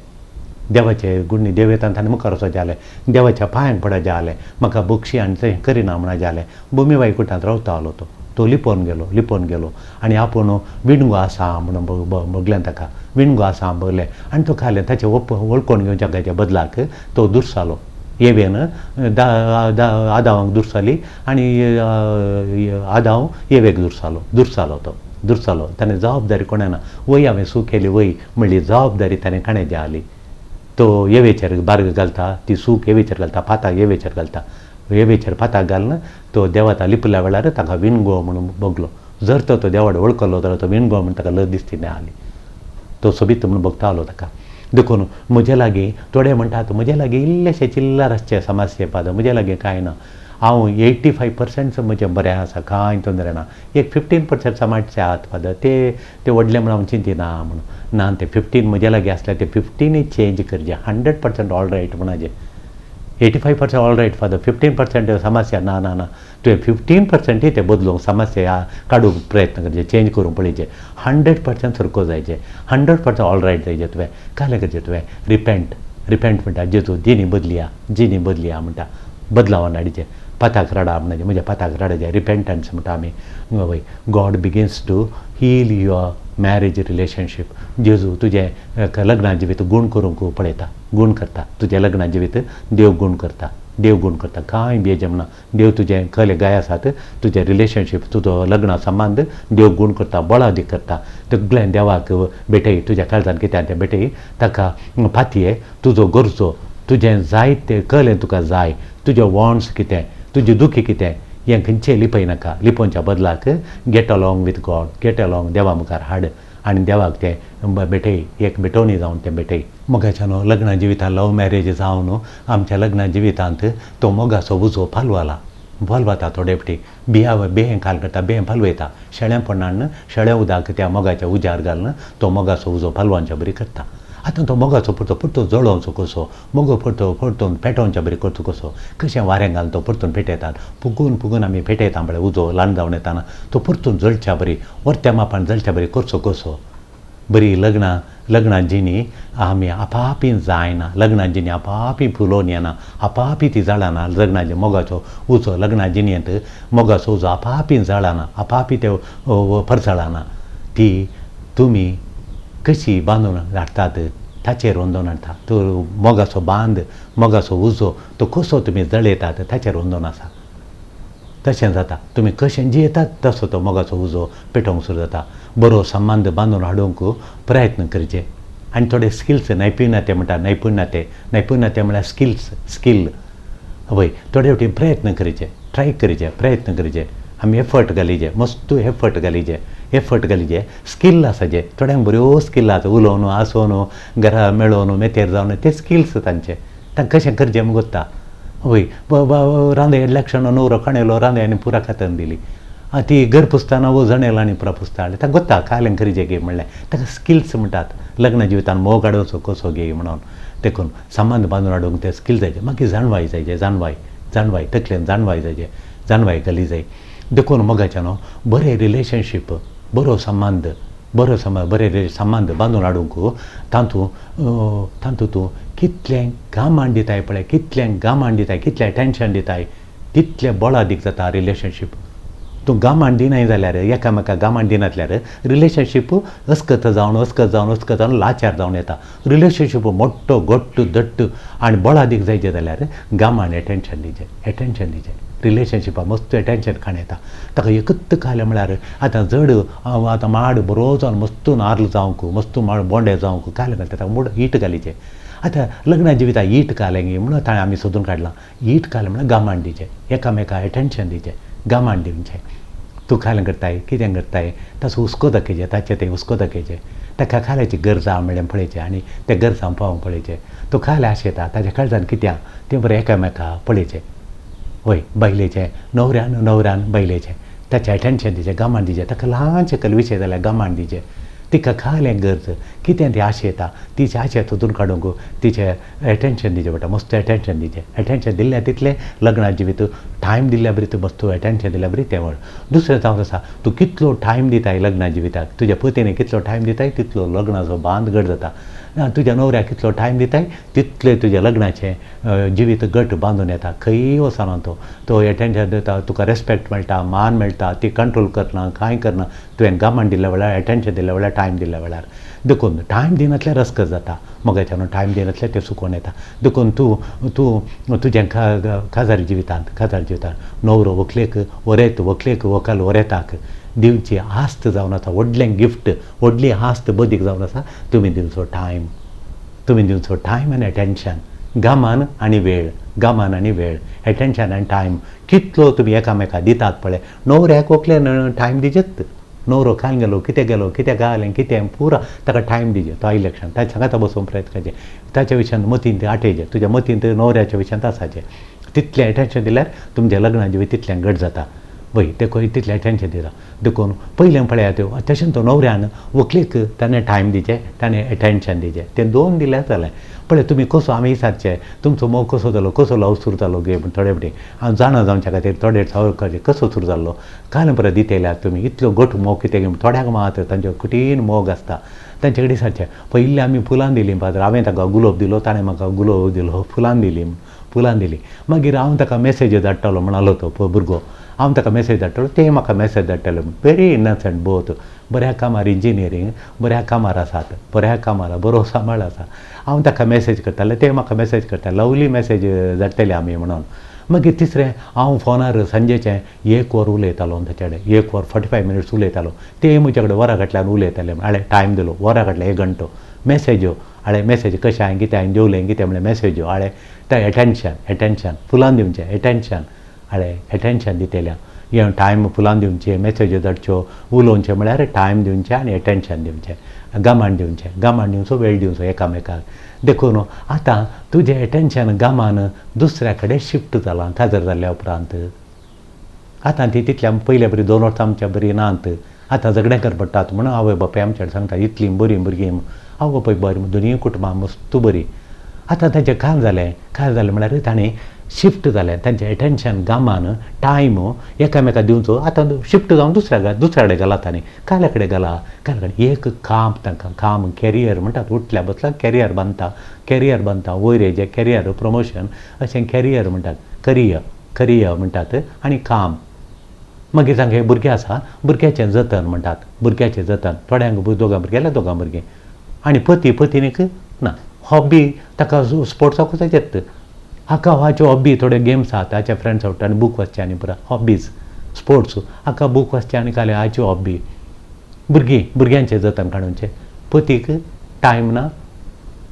देवाचे गुण्णी देव येताना ताणें मुखार वचों जालें, देवाच्या पांयांक पडत जालें, म्हाका बक्षी आनी तें करिना म्हणा जालें. भुमी वायकुटांत रावतालो तो, तो लिपोवन गेलो, लिपोवन गेलो आनी आपूण विणगो आसा म्हणून बगलें ताका, विणगो आसा बगलें आनी तो खालें. ताचें वळखून घेवच्या ताच्या बदलाक तो दुरसालो. एवेन आदावांक दुरसाली आनी आदाव एवेक दुरसालो, दुरसालो तो दुरसालो. ताणें जबाबदारी कोणें ना, वय हांवें चूक केली वय म्हणली जबाबदारी ताणें काणें जाली. तो एवेचेर बार्ग घालता, ती चूक एवेचेर घालता, पाताक एवेचेर घालता, एवेचेर पाताक घालून तो देवाता लिपल्या वेळार ताका विणगो म्हणून बगलो. जर तो तो देवाड वळखलो जाल्यार तो विणगो म्हूण ताका लज दिसती ना आली, तो सोबीत म्हणून बगतालो ताका. देखून म्हजे लागीं थोडे म्हणटात म्हजे लागीं इल्लेशे चिल्लर आसचे समस्ये पाद, म्हजे लागीं कांय ना, हांव 85% म्हजें बरें आसा, कांय तोंदरे ना, एक 15% समाजचे आहात फादर, ते ते व्हडले म्हूण हांव चिंतिना म्हणून ना. ते 15 म्हजे लागीं आसल्यार ते 15 चेंज करचे, 100% ऑल रायट म्हणाचे. 85% ऑल रायट फादर, 15% समस्या ना ना ना, तुवें 15% ते बदलूंक समस्या काडूंक प्रयत्न करचे, चेंज करूंक पळयचे, 100% सारको जायचे, 100% ऑल रायट जायचे. तुवें कालें करचें, तुवें रिपेंट, रिपेंट म्हणटा, जेजू जिणी बदलिया, जिणी बदलिया म्हणटा, बदलावान हाडचे, पाताक रडा म्हणजे म्हज्या पाताक रडाचे, रिपेंटन्स म्हणटा आमी. वय God begins to heal your marriage relationship. जेजू तुजें लग्ना जिवीत गूण करूंक पळयता, गूण करता, तुजें लग्ना जिवीत देव गूण करता, देव गूण करता, कांय बेजम ना. देव तुजें कले गाय आसात, तुजें रिलेशनशीप, तुजो लग्ना संबंद देव गूण करता, बळादी करता. सगळें देवाक भेटय, तुज्या काळजान कितें तें भेटय, ताका पातये तुजो गरजो, तुजें जाय तें कलें तुका जाय, तुजे वॉन्ट्स कितें, तुजी दुखी कितें, हें खंयचें लिपय नाका. लिपोवच्या बदलाक get along with God, get along देवा मुखार हाड आनी देवाक तें भेटय, एक भेटवणी जावन तें भेटय. मोगाच्यान लग्ना जिवितांत लव मॅरेज जावन आमच्या लग्ना जिवितांत तो मोगाचो उजो पालवला, पालवता थोडे फावटी बिया बें खाल करता, बें पालवयता, शेळें पडणान शेळें उदक त्या मोगाच्या उज्यार घालून तो मोगाचो उजो पालवच्या बरी करता. आतां तो मोगाचो परतो परतो जळोवचो कसो, मोगो परतो परतून पेटोवच्या बरी करचो कसो, कशें वारें घालून तो परतून पेटयतात, फुगून फुगून आमी पेटयता पळय उजो ल्हान जावन येताना तो परतून जळच्या बरी, वरत्या मापान जळच्या बरी करचो कसो. बरी लग्नां लग्नां जिणी आमी आपापी जायना, लग्नां जिणी आपापी फुलोवन येना, आपापी ती जळना. लग्नाचे मोगाचो उजो लग्ना जिणेंत मोगाचो उजो आपापी जळना, आपापी ते परजळना. ती तुमी कशी बांदून हाडटात ताचेर अंदून हाडटा. तो मोगाचो बांद, मोगाचो उजो तो कसो तुमी जळयतात ताचेर अंदून आसा. तशें जाता, तुमी कशें जियेतात तसो तो मोगाचो उजो पेटोवंक सुरू जाता. बरो संबंद बांदून हाडूंक प्रयत्न करचे आनी थोडे स्किल्स, नैपुण्यते म्हणटा, नैपुण्यते, नैपुण्यते म्हळ्यार स्किल्स, स्कील. वय थोडे फावटी प्रयत्न करचे, ट्राय करचे, प्रयत्न करचे, आमी एफर्ट घालीचे, मस्त एफर्ट घालीचे, एफर्ट घालीचे. स्कील आसा जे थोड्यांक बऱ्यो स्किल आसा, उलोवन आसोवन घरा मेळोवन मेतेर जावन ते स्किल्स तांचे, तांकां कशें करचें म्हूण गोत्ता. वय रांदे इलेक्शन न्हवरो कणेलो रांदे आनी पुरा खातन दिली, ती घर पुसतना वो जणेल आनी पुरा पुसता, ताका गोत्ता कालें करचें गे म्हणलें, ताका स्किल्स म्हणटात. लग्न जिवितान मोग हाडोवचो कसो गे म्हणून देखून संबंद बांदून हाडूंक ते स्किल जायचे. मागीर जाणवाय जायचे, जाणवाय, जाणवाय तकलेन जाणवाय जायचे, जाणवाय घाली जाय. देखून मोगाचें न्हू बरें रिलेशनशीप, बरो संबंद, बरो संबंद, बरे संबंद बांदून हाडूंक तातूंत तातूंत तूं कितलें गामान दिताय पळय, कितलें गामान दिताय, कितलें एटेन्शन दिताय तितलें बळादीक जाता रिलेशनशीप. तूं गामान दिनाय जाल्यार, एकामेका गामान दिनासल्यार रिलेशनशीप अस्कत जावन अस्कत जावन अस्कत जावन लाचार जावन येता. रिलेशनशीप मोठो घट्ट दट्ट आनी बळादीक जायचें जाल्यार गामान एटेन्शन दिवचें, एटेन्शन दिवचें. रिलेशनशिपाक मस्त एटेन्शन खाण येता. ताका एकूच खालें म्हळ्यार आतां जड आतां माड बरो जावन मस्त नार्ल जावंक, मस्त माड बोंडे जावंक कालें घालता, ताका मोड हीट घालीचें. आतां लग्ना जिविताक हीट कालें गे म्हणून ताणें आमी सोदून काडलां. हीट कालें म्हळ्यार गामान दिवचें, एकामेका एटेन्शन दिवचें, गामान दिवचें. तूं कालें करताय, कितें करताय ताचो हुस्को दाखयचें, ताचें तें हुस्को दाखयचें, ताका खाल्याची गरज आहा म्हणलें पळयचें आनी तें गरजां पावोवंक पळयचें. तूं खालें आशेता ताच्या काळजान कितें आहा तें बरें एकामेका पळयचें. वय बायलेचें न्हवऱ्यान, न्हवऱ्यान बायलेचें ताचें एटेन्शन दिवचें, गामान दिवचें. ताका ल्हानशें कल विशय जाल्यार गामान दिवचें. तिका खालें गरज कितें ती आशेता तिचें आशे सोदून काडूंक तिचें एटेन्शन दिवचें पडटा, मस्त एटेन्शन दिवचें. एटेन्शन दिल्लें तितलें लग्ना जिवीत टायम दिल्ल्या बरी, तूं मस्त एटेन्शन दिल्या बरी तें व्हड. दुसरें जावन आसा तूं कितलो टायम दिताय लग्ना जिविताक, तुज्या पतीने कितलो टायम दिताय तितलो लग्नाचो बांद घट जाता. तुज्या न्हवऱ्याक कितलो टायम दिताय तितलें तुज्या लग्नाचें जिवीत घट बांदून येता. खंयी वचना तो, तो एटेन्शन दिता, तुका रेस्पेक्ट मेळटा, मान मेळटा, ती कंट्रोल करना, कांय करना. तुवें गामान दिल्ल्या वेळार, एटेन्शन दिल्ल्या वेळार, टायम दिल्ल्या वेळार. देखून टायम दिनासल्यार रस्कत जाता, मोगाच्यान टायम दिनासल्यार तें सुकोवन येता. देखून तूं तूं तुजें काजार जिवितांत, काजार जिवितांत न्हवरो व्हंकलेक वरेत, व्हंकलेक व्हंकल वरेताक दिवची आस्त जावन आसा, व्हडलें गिफ्ट, व्हडली आस्त बदीक जावन आसा. तुमी दिवचो टायम, तुमी दिवचो टायम आनी एटेन्शन, गामान आनी वेळ, गामान आनी वेळ, एटेन्शन आनी टायम कितलो तुमी एकामेका दितात पळय. न्हवऱ्याक व्हंकलेन टायम दिजेत, न्हवरो खाल गेलो, कितें गेलो, कितें घालें, कितें पुरा ताका टायम दिजे. तो आयिल्ल्या क्षण ताच्या सांगाता बसून प्रयत्न करचें, ताच्या विशयान मतींत आठयचें, तुज्या मतींत न्हवऱ्याच्या विशयांत आसाचें. तितलें एटेन्शन दिल्यार तुमचें लग्ना जिवीत तितलें घट जाता. वय ते खंय तितलें एटेन्शन दिता. देखून पयलें पळयात तशें तो न्हवऱ्यान व्हंकलेक ताणें टायम दिवचें, ताणें एटेन्शन दिवचें, तें दोन दिल्यार जालें. पळय तुमी कसो आमी विचारचें तुमचो मोग कसो जालो, कसो लव सुरू जालो गे म्हण थोडे फावटी हांव जाणा जावच्या खातीर थोडे सवाल करचें, कसो सुरू जाल्लो काल परत दितल्यार तुमी इतलो घट मोग कितें गे. थोड्यांक मात तांचो कठीण मोग आसता, तांचे कडेन विचारचें. पयलीं आमी फुलां दिलीं पाद्र, हांवें ताका गुलोब दिलो, ताणें म्हाका गुलोब दिलो, फुलां दिलीं, फुलां दिलीं. मागीर हांव ताका मॅसेज धाडटालो म्हणालो तो भुरगो, हांव ताका मॅसेज धाडटालो, ते म्हाका मॅसेज धाडटाले. व्हेरी इनसंट बोथ, बऱ्या कामार इंजिनियरींग, बऱ्या कामार आसात, बऱ्या कामार बरो सांबाळ आसा. हांव ताका मॅसेज करतालें, ते म्हाका मॅसेज करताले, लवली मॅसेज धाडटले आमी म्हणून. मागीर तिसरें हांव फोनार सांजेचें 1 वर उलयतालो ताचे कडेन, 1 वर 45 मिनट्स उलयतालो. ते म्हजे कडेन वरां फाटल्यान उलयताले. हांवें टायम दिलो, वरां फाटल्यान 1 घंटो मॅसेज्यो, हांवें मॅसेज कशें हांवें कितें हांवें जेवलें कितें म्हणलें मॅसेज्यो. हांवें तें एटेन्शन, एटेन्शन फुलां दिवचें, एटेन्शन हांवें एटेन्शन दितलें. हें टायम फुलां दिवचें, मॅसेज्यो धाडच्यो, उलोवचें म्हळ्यार टायम दिवचें आनी एटेन्शन दिवचें, गामान दिवचें, गामान दिवचो, वेळ दिवचो एकामेकाक. देखून आतां तुजें एटेन्शन गामान दुसऱ्या कडेन शिफ्ट जालां काजार जाल्ल्या उपरांत. आतां ती तितल्या पयल्या बरी 2 वर्सां आमच्या बरी नात, आतां झगडें कर पडटात म्हणून आवय बापाय आमच्या कडेन सांगता इतलीं बरीं भुरगीं, आवय बापाय बरीं, दोनूय कुटुंबां मस्त बरीं. आतां ताचें काल जालें, काल जालें म्हळ्यार ताणें शिफ्ट जालें तांचें एटेन्शन गामान टायम एकामेका दिवचो. आतां शिफ्ट जावन दुसऱ्या दुसऱ्या कडेन गेला, तांणी काल्या कडेन गेला, काल्या कडेन एक काम तांकां काम कॅरियर म्हणटात. उठल्या बसल्या कॅरियर बांदता, कॅरियर बांदता, वयर येजे कॅरियर प्रमोशन अशें कॅरियर म्हणटात, करियर करियर म्हणटात. आनी काम मागीर तांकां हे भुरगे आसा, भुरग्याचें जतन म्हणटात, भुरग्याचें जतन. थोड्यांक दोगां भुरगीं जाल्यार दोगां भुरगीं. आनी पती पतिनीक ना हॉबी, ताका स्पोर्ट्साकूच येत हाका हाच्यो हॉबी थोड्यो गेम्स आहा, ताचे फ्रेंड्स आवडटा आनी बूक वाचचें आनी पुरो हॉबीज स्पोर्ट्स हाका बूक वाचचें आनी काले हाच्यो हॉबी. भुरगीं भुरग्यांचें जतन काडूचें. पतीक टायम ना,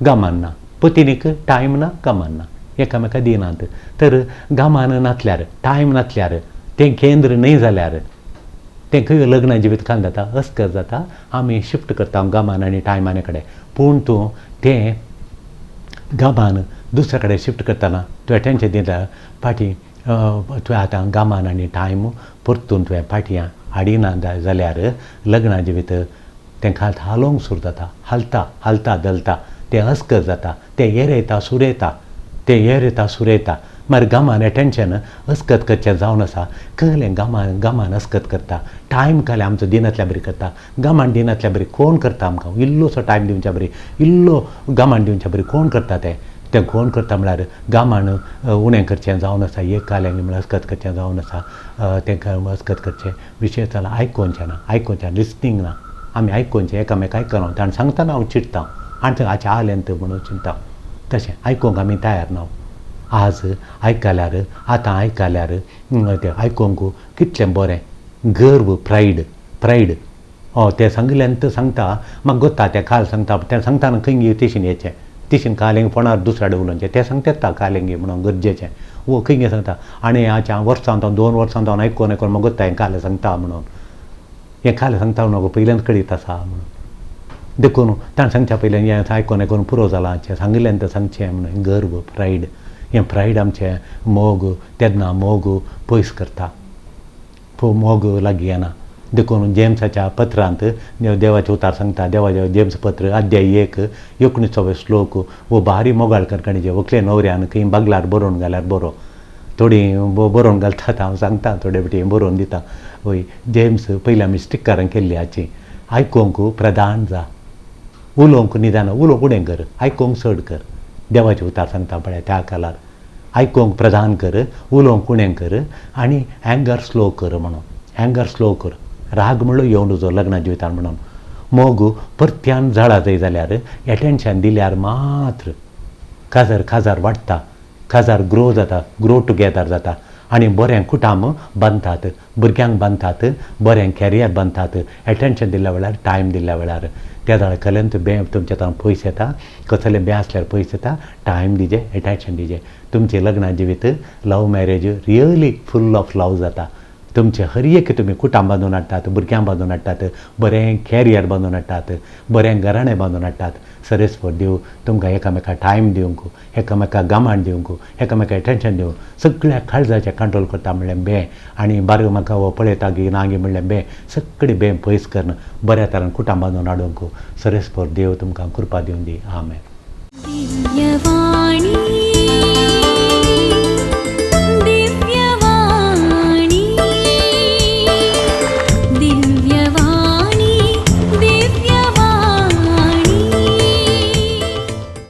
गामान ना, पतिनीक टायम ना, गामान ना, एकामेका दिनात. तर गामान नासल्यार टायम नासल्यार तें केंद्र न्हय जाल्यार तें खंय लग्न जिवीत खाल जाता, अस्कर जाता. आमी शिफ्ट करता गामान आनी टायमाने कडेन. पूण तूं तें गामान दुसऱ्या कडेन शिफ्ट करतना तुवें टेंशन दिता फाटीं, तुवें आतां गामान आनी टायम परतून तुवें फाटीं हाडिना जाल्यार लग्ना जिवीत तें खाल हालोवंक सुरू जाता, हालता हालता धलता, तें अस्कर जाता, तें येरयता सुरयता, तें येरयता सुरयता. मागीर गामान एटेन्शन अस्कत करचें जावन आसा. कहलें गामान गामान अस्कत करता, टायम काले आमचो दिनातल्या बरी करता, गामान दिनातल्या बरी कोण करता आमकां इल्लोसो टायम दिवच्या बरी, इल्लो गामान दिवच्या बरी कोण करता तें, तें कोण करता म्हळ्यार गामान उणें करचें जावन आसा. एक कालें म्हळ्यार अस्कत करचें जावन आसा, तें अस्कत करचें विशय जाला आयकोवचें ना, आयकोवचें लिसनींग ना. आमी आयकोवचें एकामेक आयकना, ताणें सांगतना हांव चिडटा आनी हाचें आलें म्हणून चिंता, तशें आयकूंक आमी तयार ना. आज आयकल्यार आतां आयकल्यार तें आयकूंक कितलें बरें, गर्व प्रायड प्रायड हय तें सांगिल्ल्यान तें सांगता म्हाका गोत्ता तें काल सांगता, तें सांगतना खंय तिशीन येचें तिशीन कालेंग फोनार दुसऱ्या कडेन उलोवचें तें सांगता कालेंगी म्हणून गरजेचें वो खंय सांगता. आनी हाच्या वर्सां हांव 2 वर्सां हांव आयकून आयकून म्हाका गोत्ता हें काल सांगता म्हणून, हें काल सांगता म्हणून पयल्यान कळीत आसा म्हणून. देखून ताणें सांगच्या पयल्यान हें आयकून आयकून पुरो जालां, सांगिल्ल्यान तें सांगचें म्हणून गर्व प्रायड, हें प्रायड आमचें मोग तेन्ना मोग पयस करता, मोग लागीं येना. देखून जेम्साच्या पत्रांत देवाचें उतार सांगता, देवाचें जेम्स पत्र अध्याय 1 19 श्लोक वो भारी मोगाळ करकणीचे व्हंकले न्हवऱ्यान खंय बागलार बरोवन घाल्यार बरो, थोडीं बरोवन घालतात, हांव सांगता थोडे फावटी बरोवन दिता. वय जेम्स पयलीं आमी स्टिकरां केल्ली हाची, आयकूंक प्रधान जा, उलोवंक निदान उलोवंक उणें कर, आयकूंक चड कर. देवाचें उतार सांगता पळय त्या कालार, आयकूंक प्रधान कर, उलोवंक उणें कर आनी एंगर स्लो कर म्हणून, एंगर स्लो कर, राग म्हणलो येवन जो लग्ना जिवितान म्हणून. मोग परत्यान जळा जाय जाल्यार एटेन्शन दिल्यार मात्र काजार काजार वाडटा, काजार ग्रो जाता, ग्रो टुगेदर जाता आनी बरें कुटाम बांदतात, भुरग्यांक बांदतात, बरें कॅरियर बांदतात. एटेन्शन दिल्या वेळार, टायम दिल्या वेळार त्या जाल्यार कलेन बें तुमच्या तांकां पयस येता, कसलें बें आसल्यार पयस येता. टायम दिजे, एटेन्शन दिजे. तुमचें लग्ना जिवीत love marriage really full of love जाता. तुमचें हर एक तुमी कुटाम बांदून हाडटात, भुरग्यांक बांदून हाडटात, बरें कॅरियर बांदून हाडटात, बरें घराणें बांदून हाडटात. सरेस्पर देव तुमकां एकामेका टायम दिवंक, एकामेका गामान दिवंक, एकामेका एटेन्शन दिवंक, सगळ्या काळजाचें कंट्रोल करता म्हणलें बें. आनी बारग म्हाका हो पळयता गी ना गी म्हणलें बें, सगळें बें पयस करून बऱ्या तरान कुटाम बांदून हाडूंक सरेस्पर देव तुमकां कृपा दिवन दी. आमेन. दिव्यवाणी.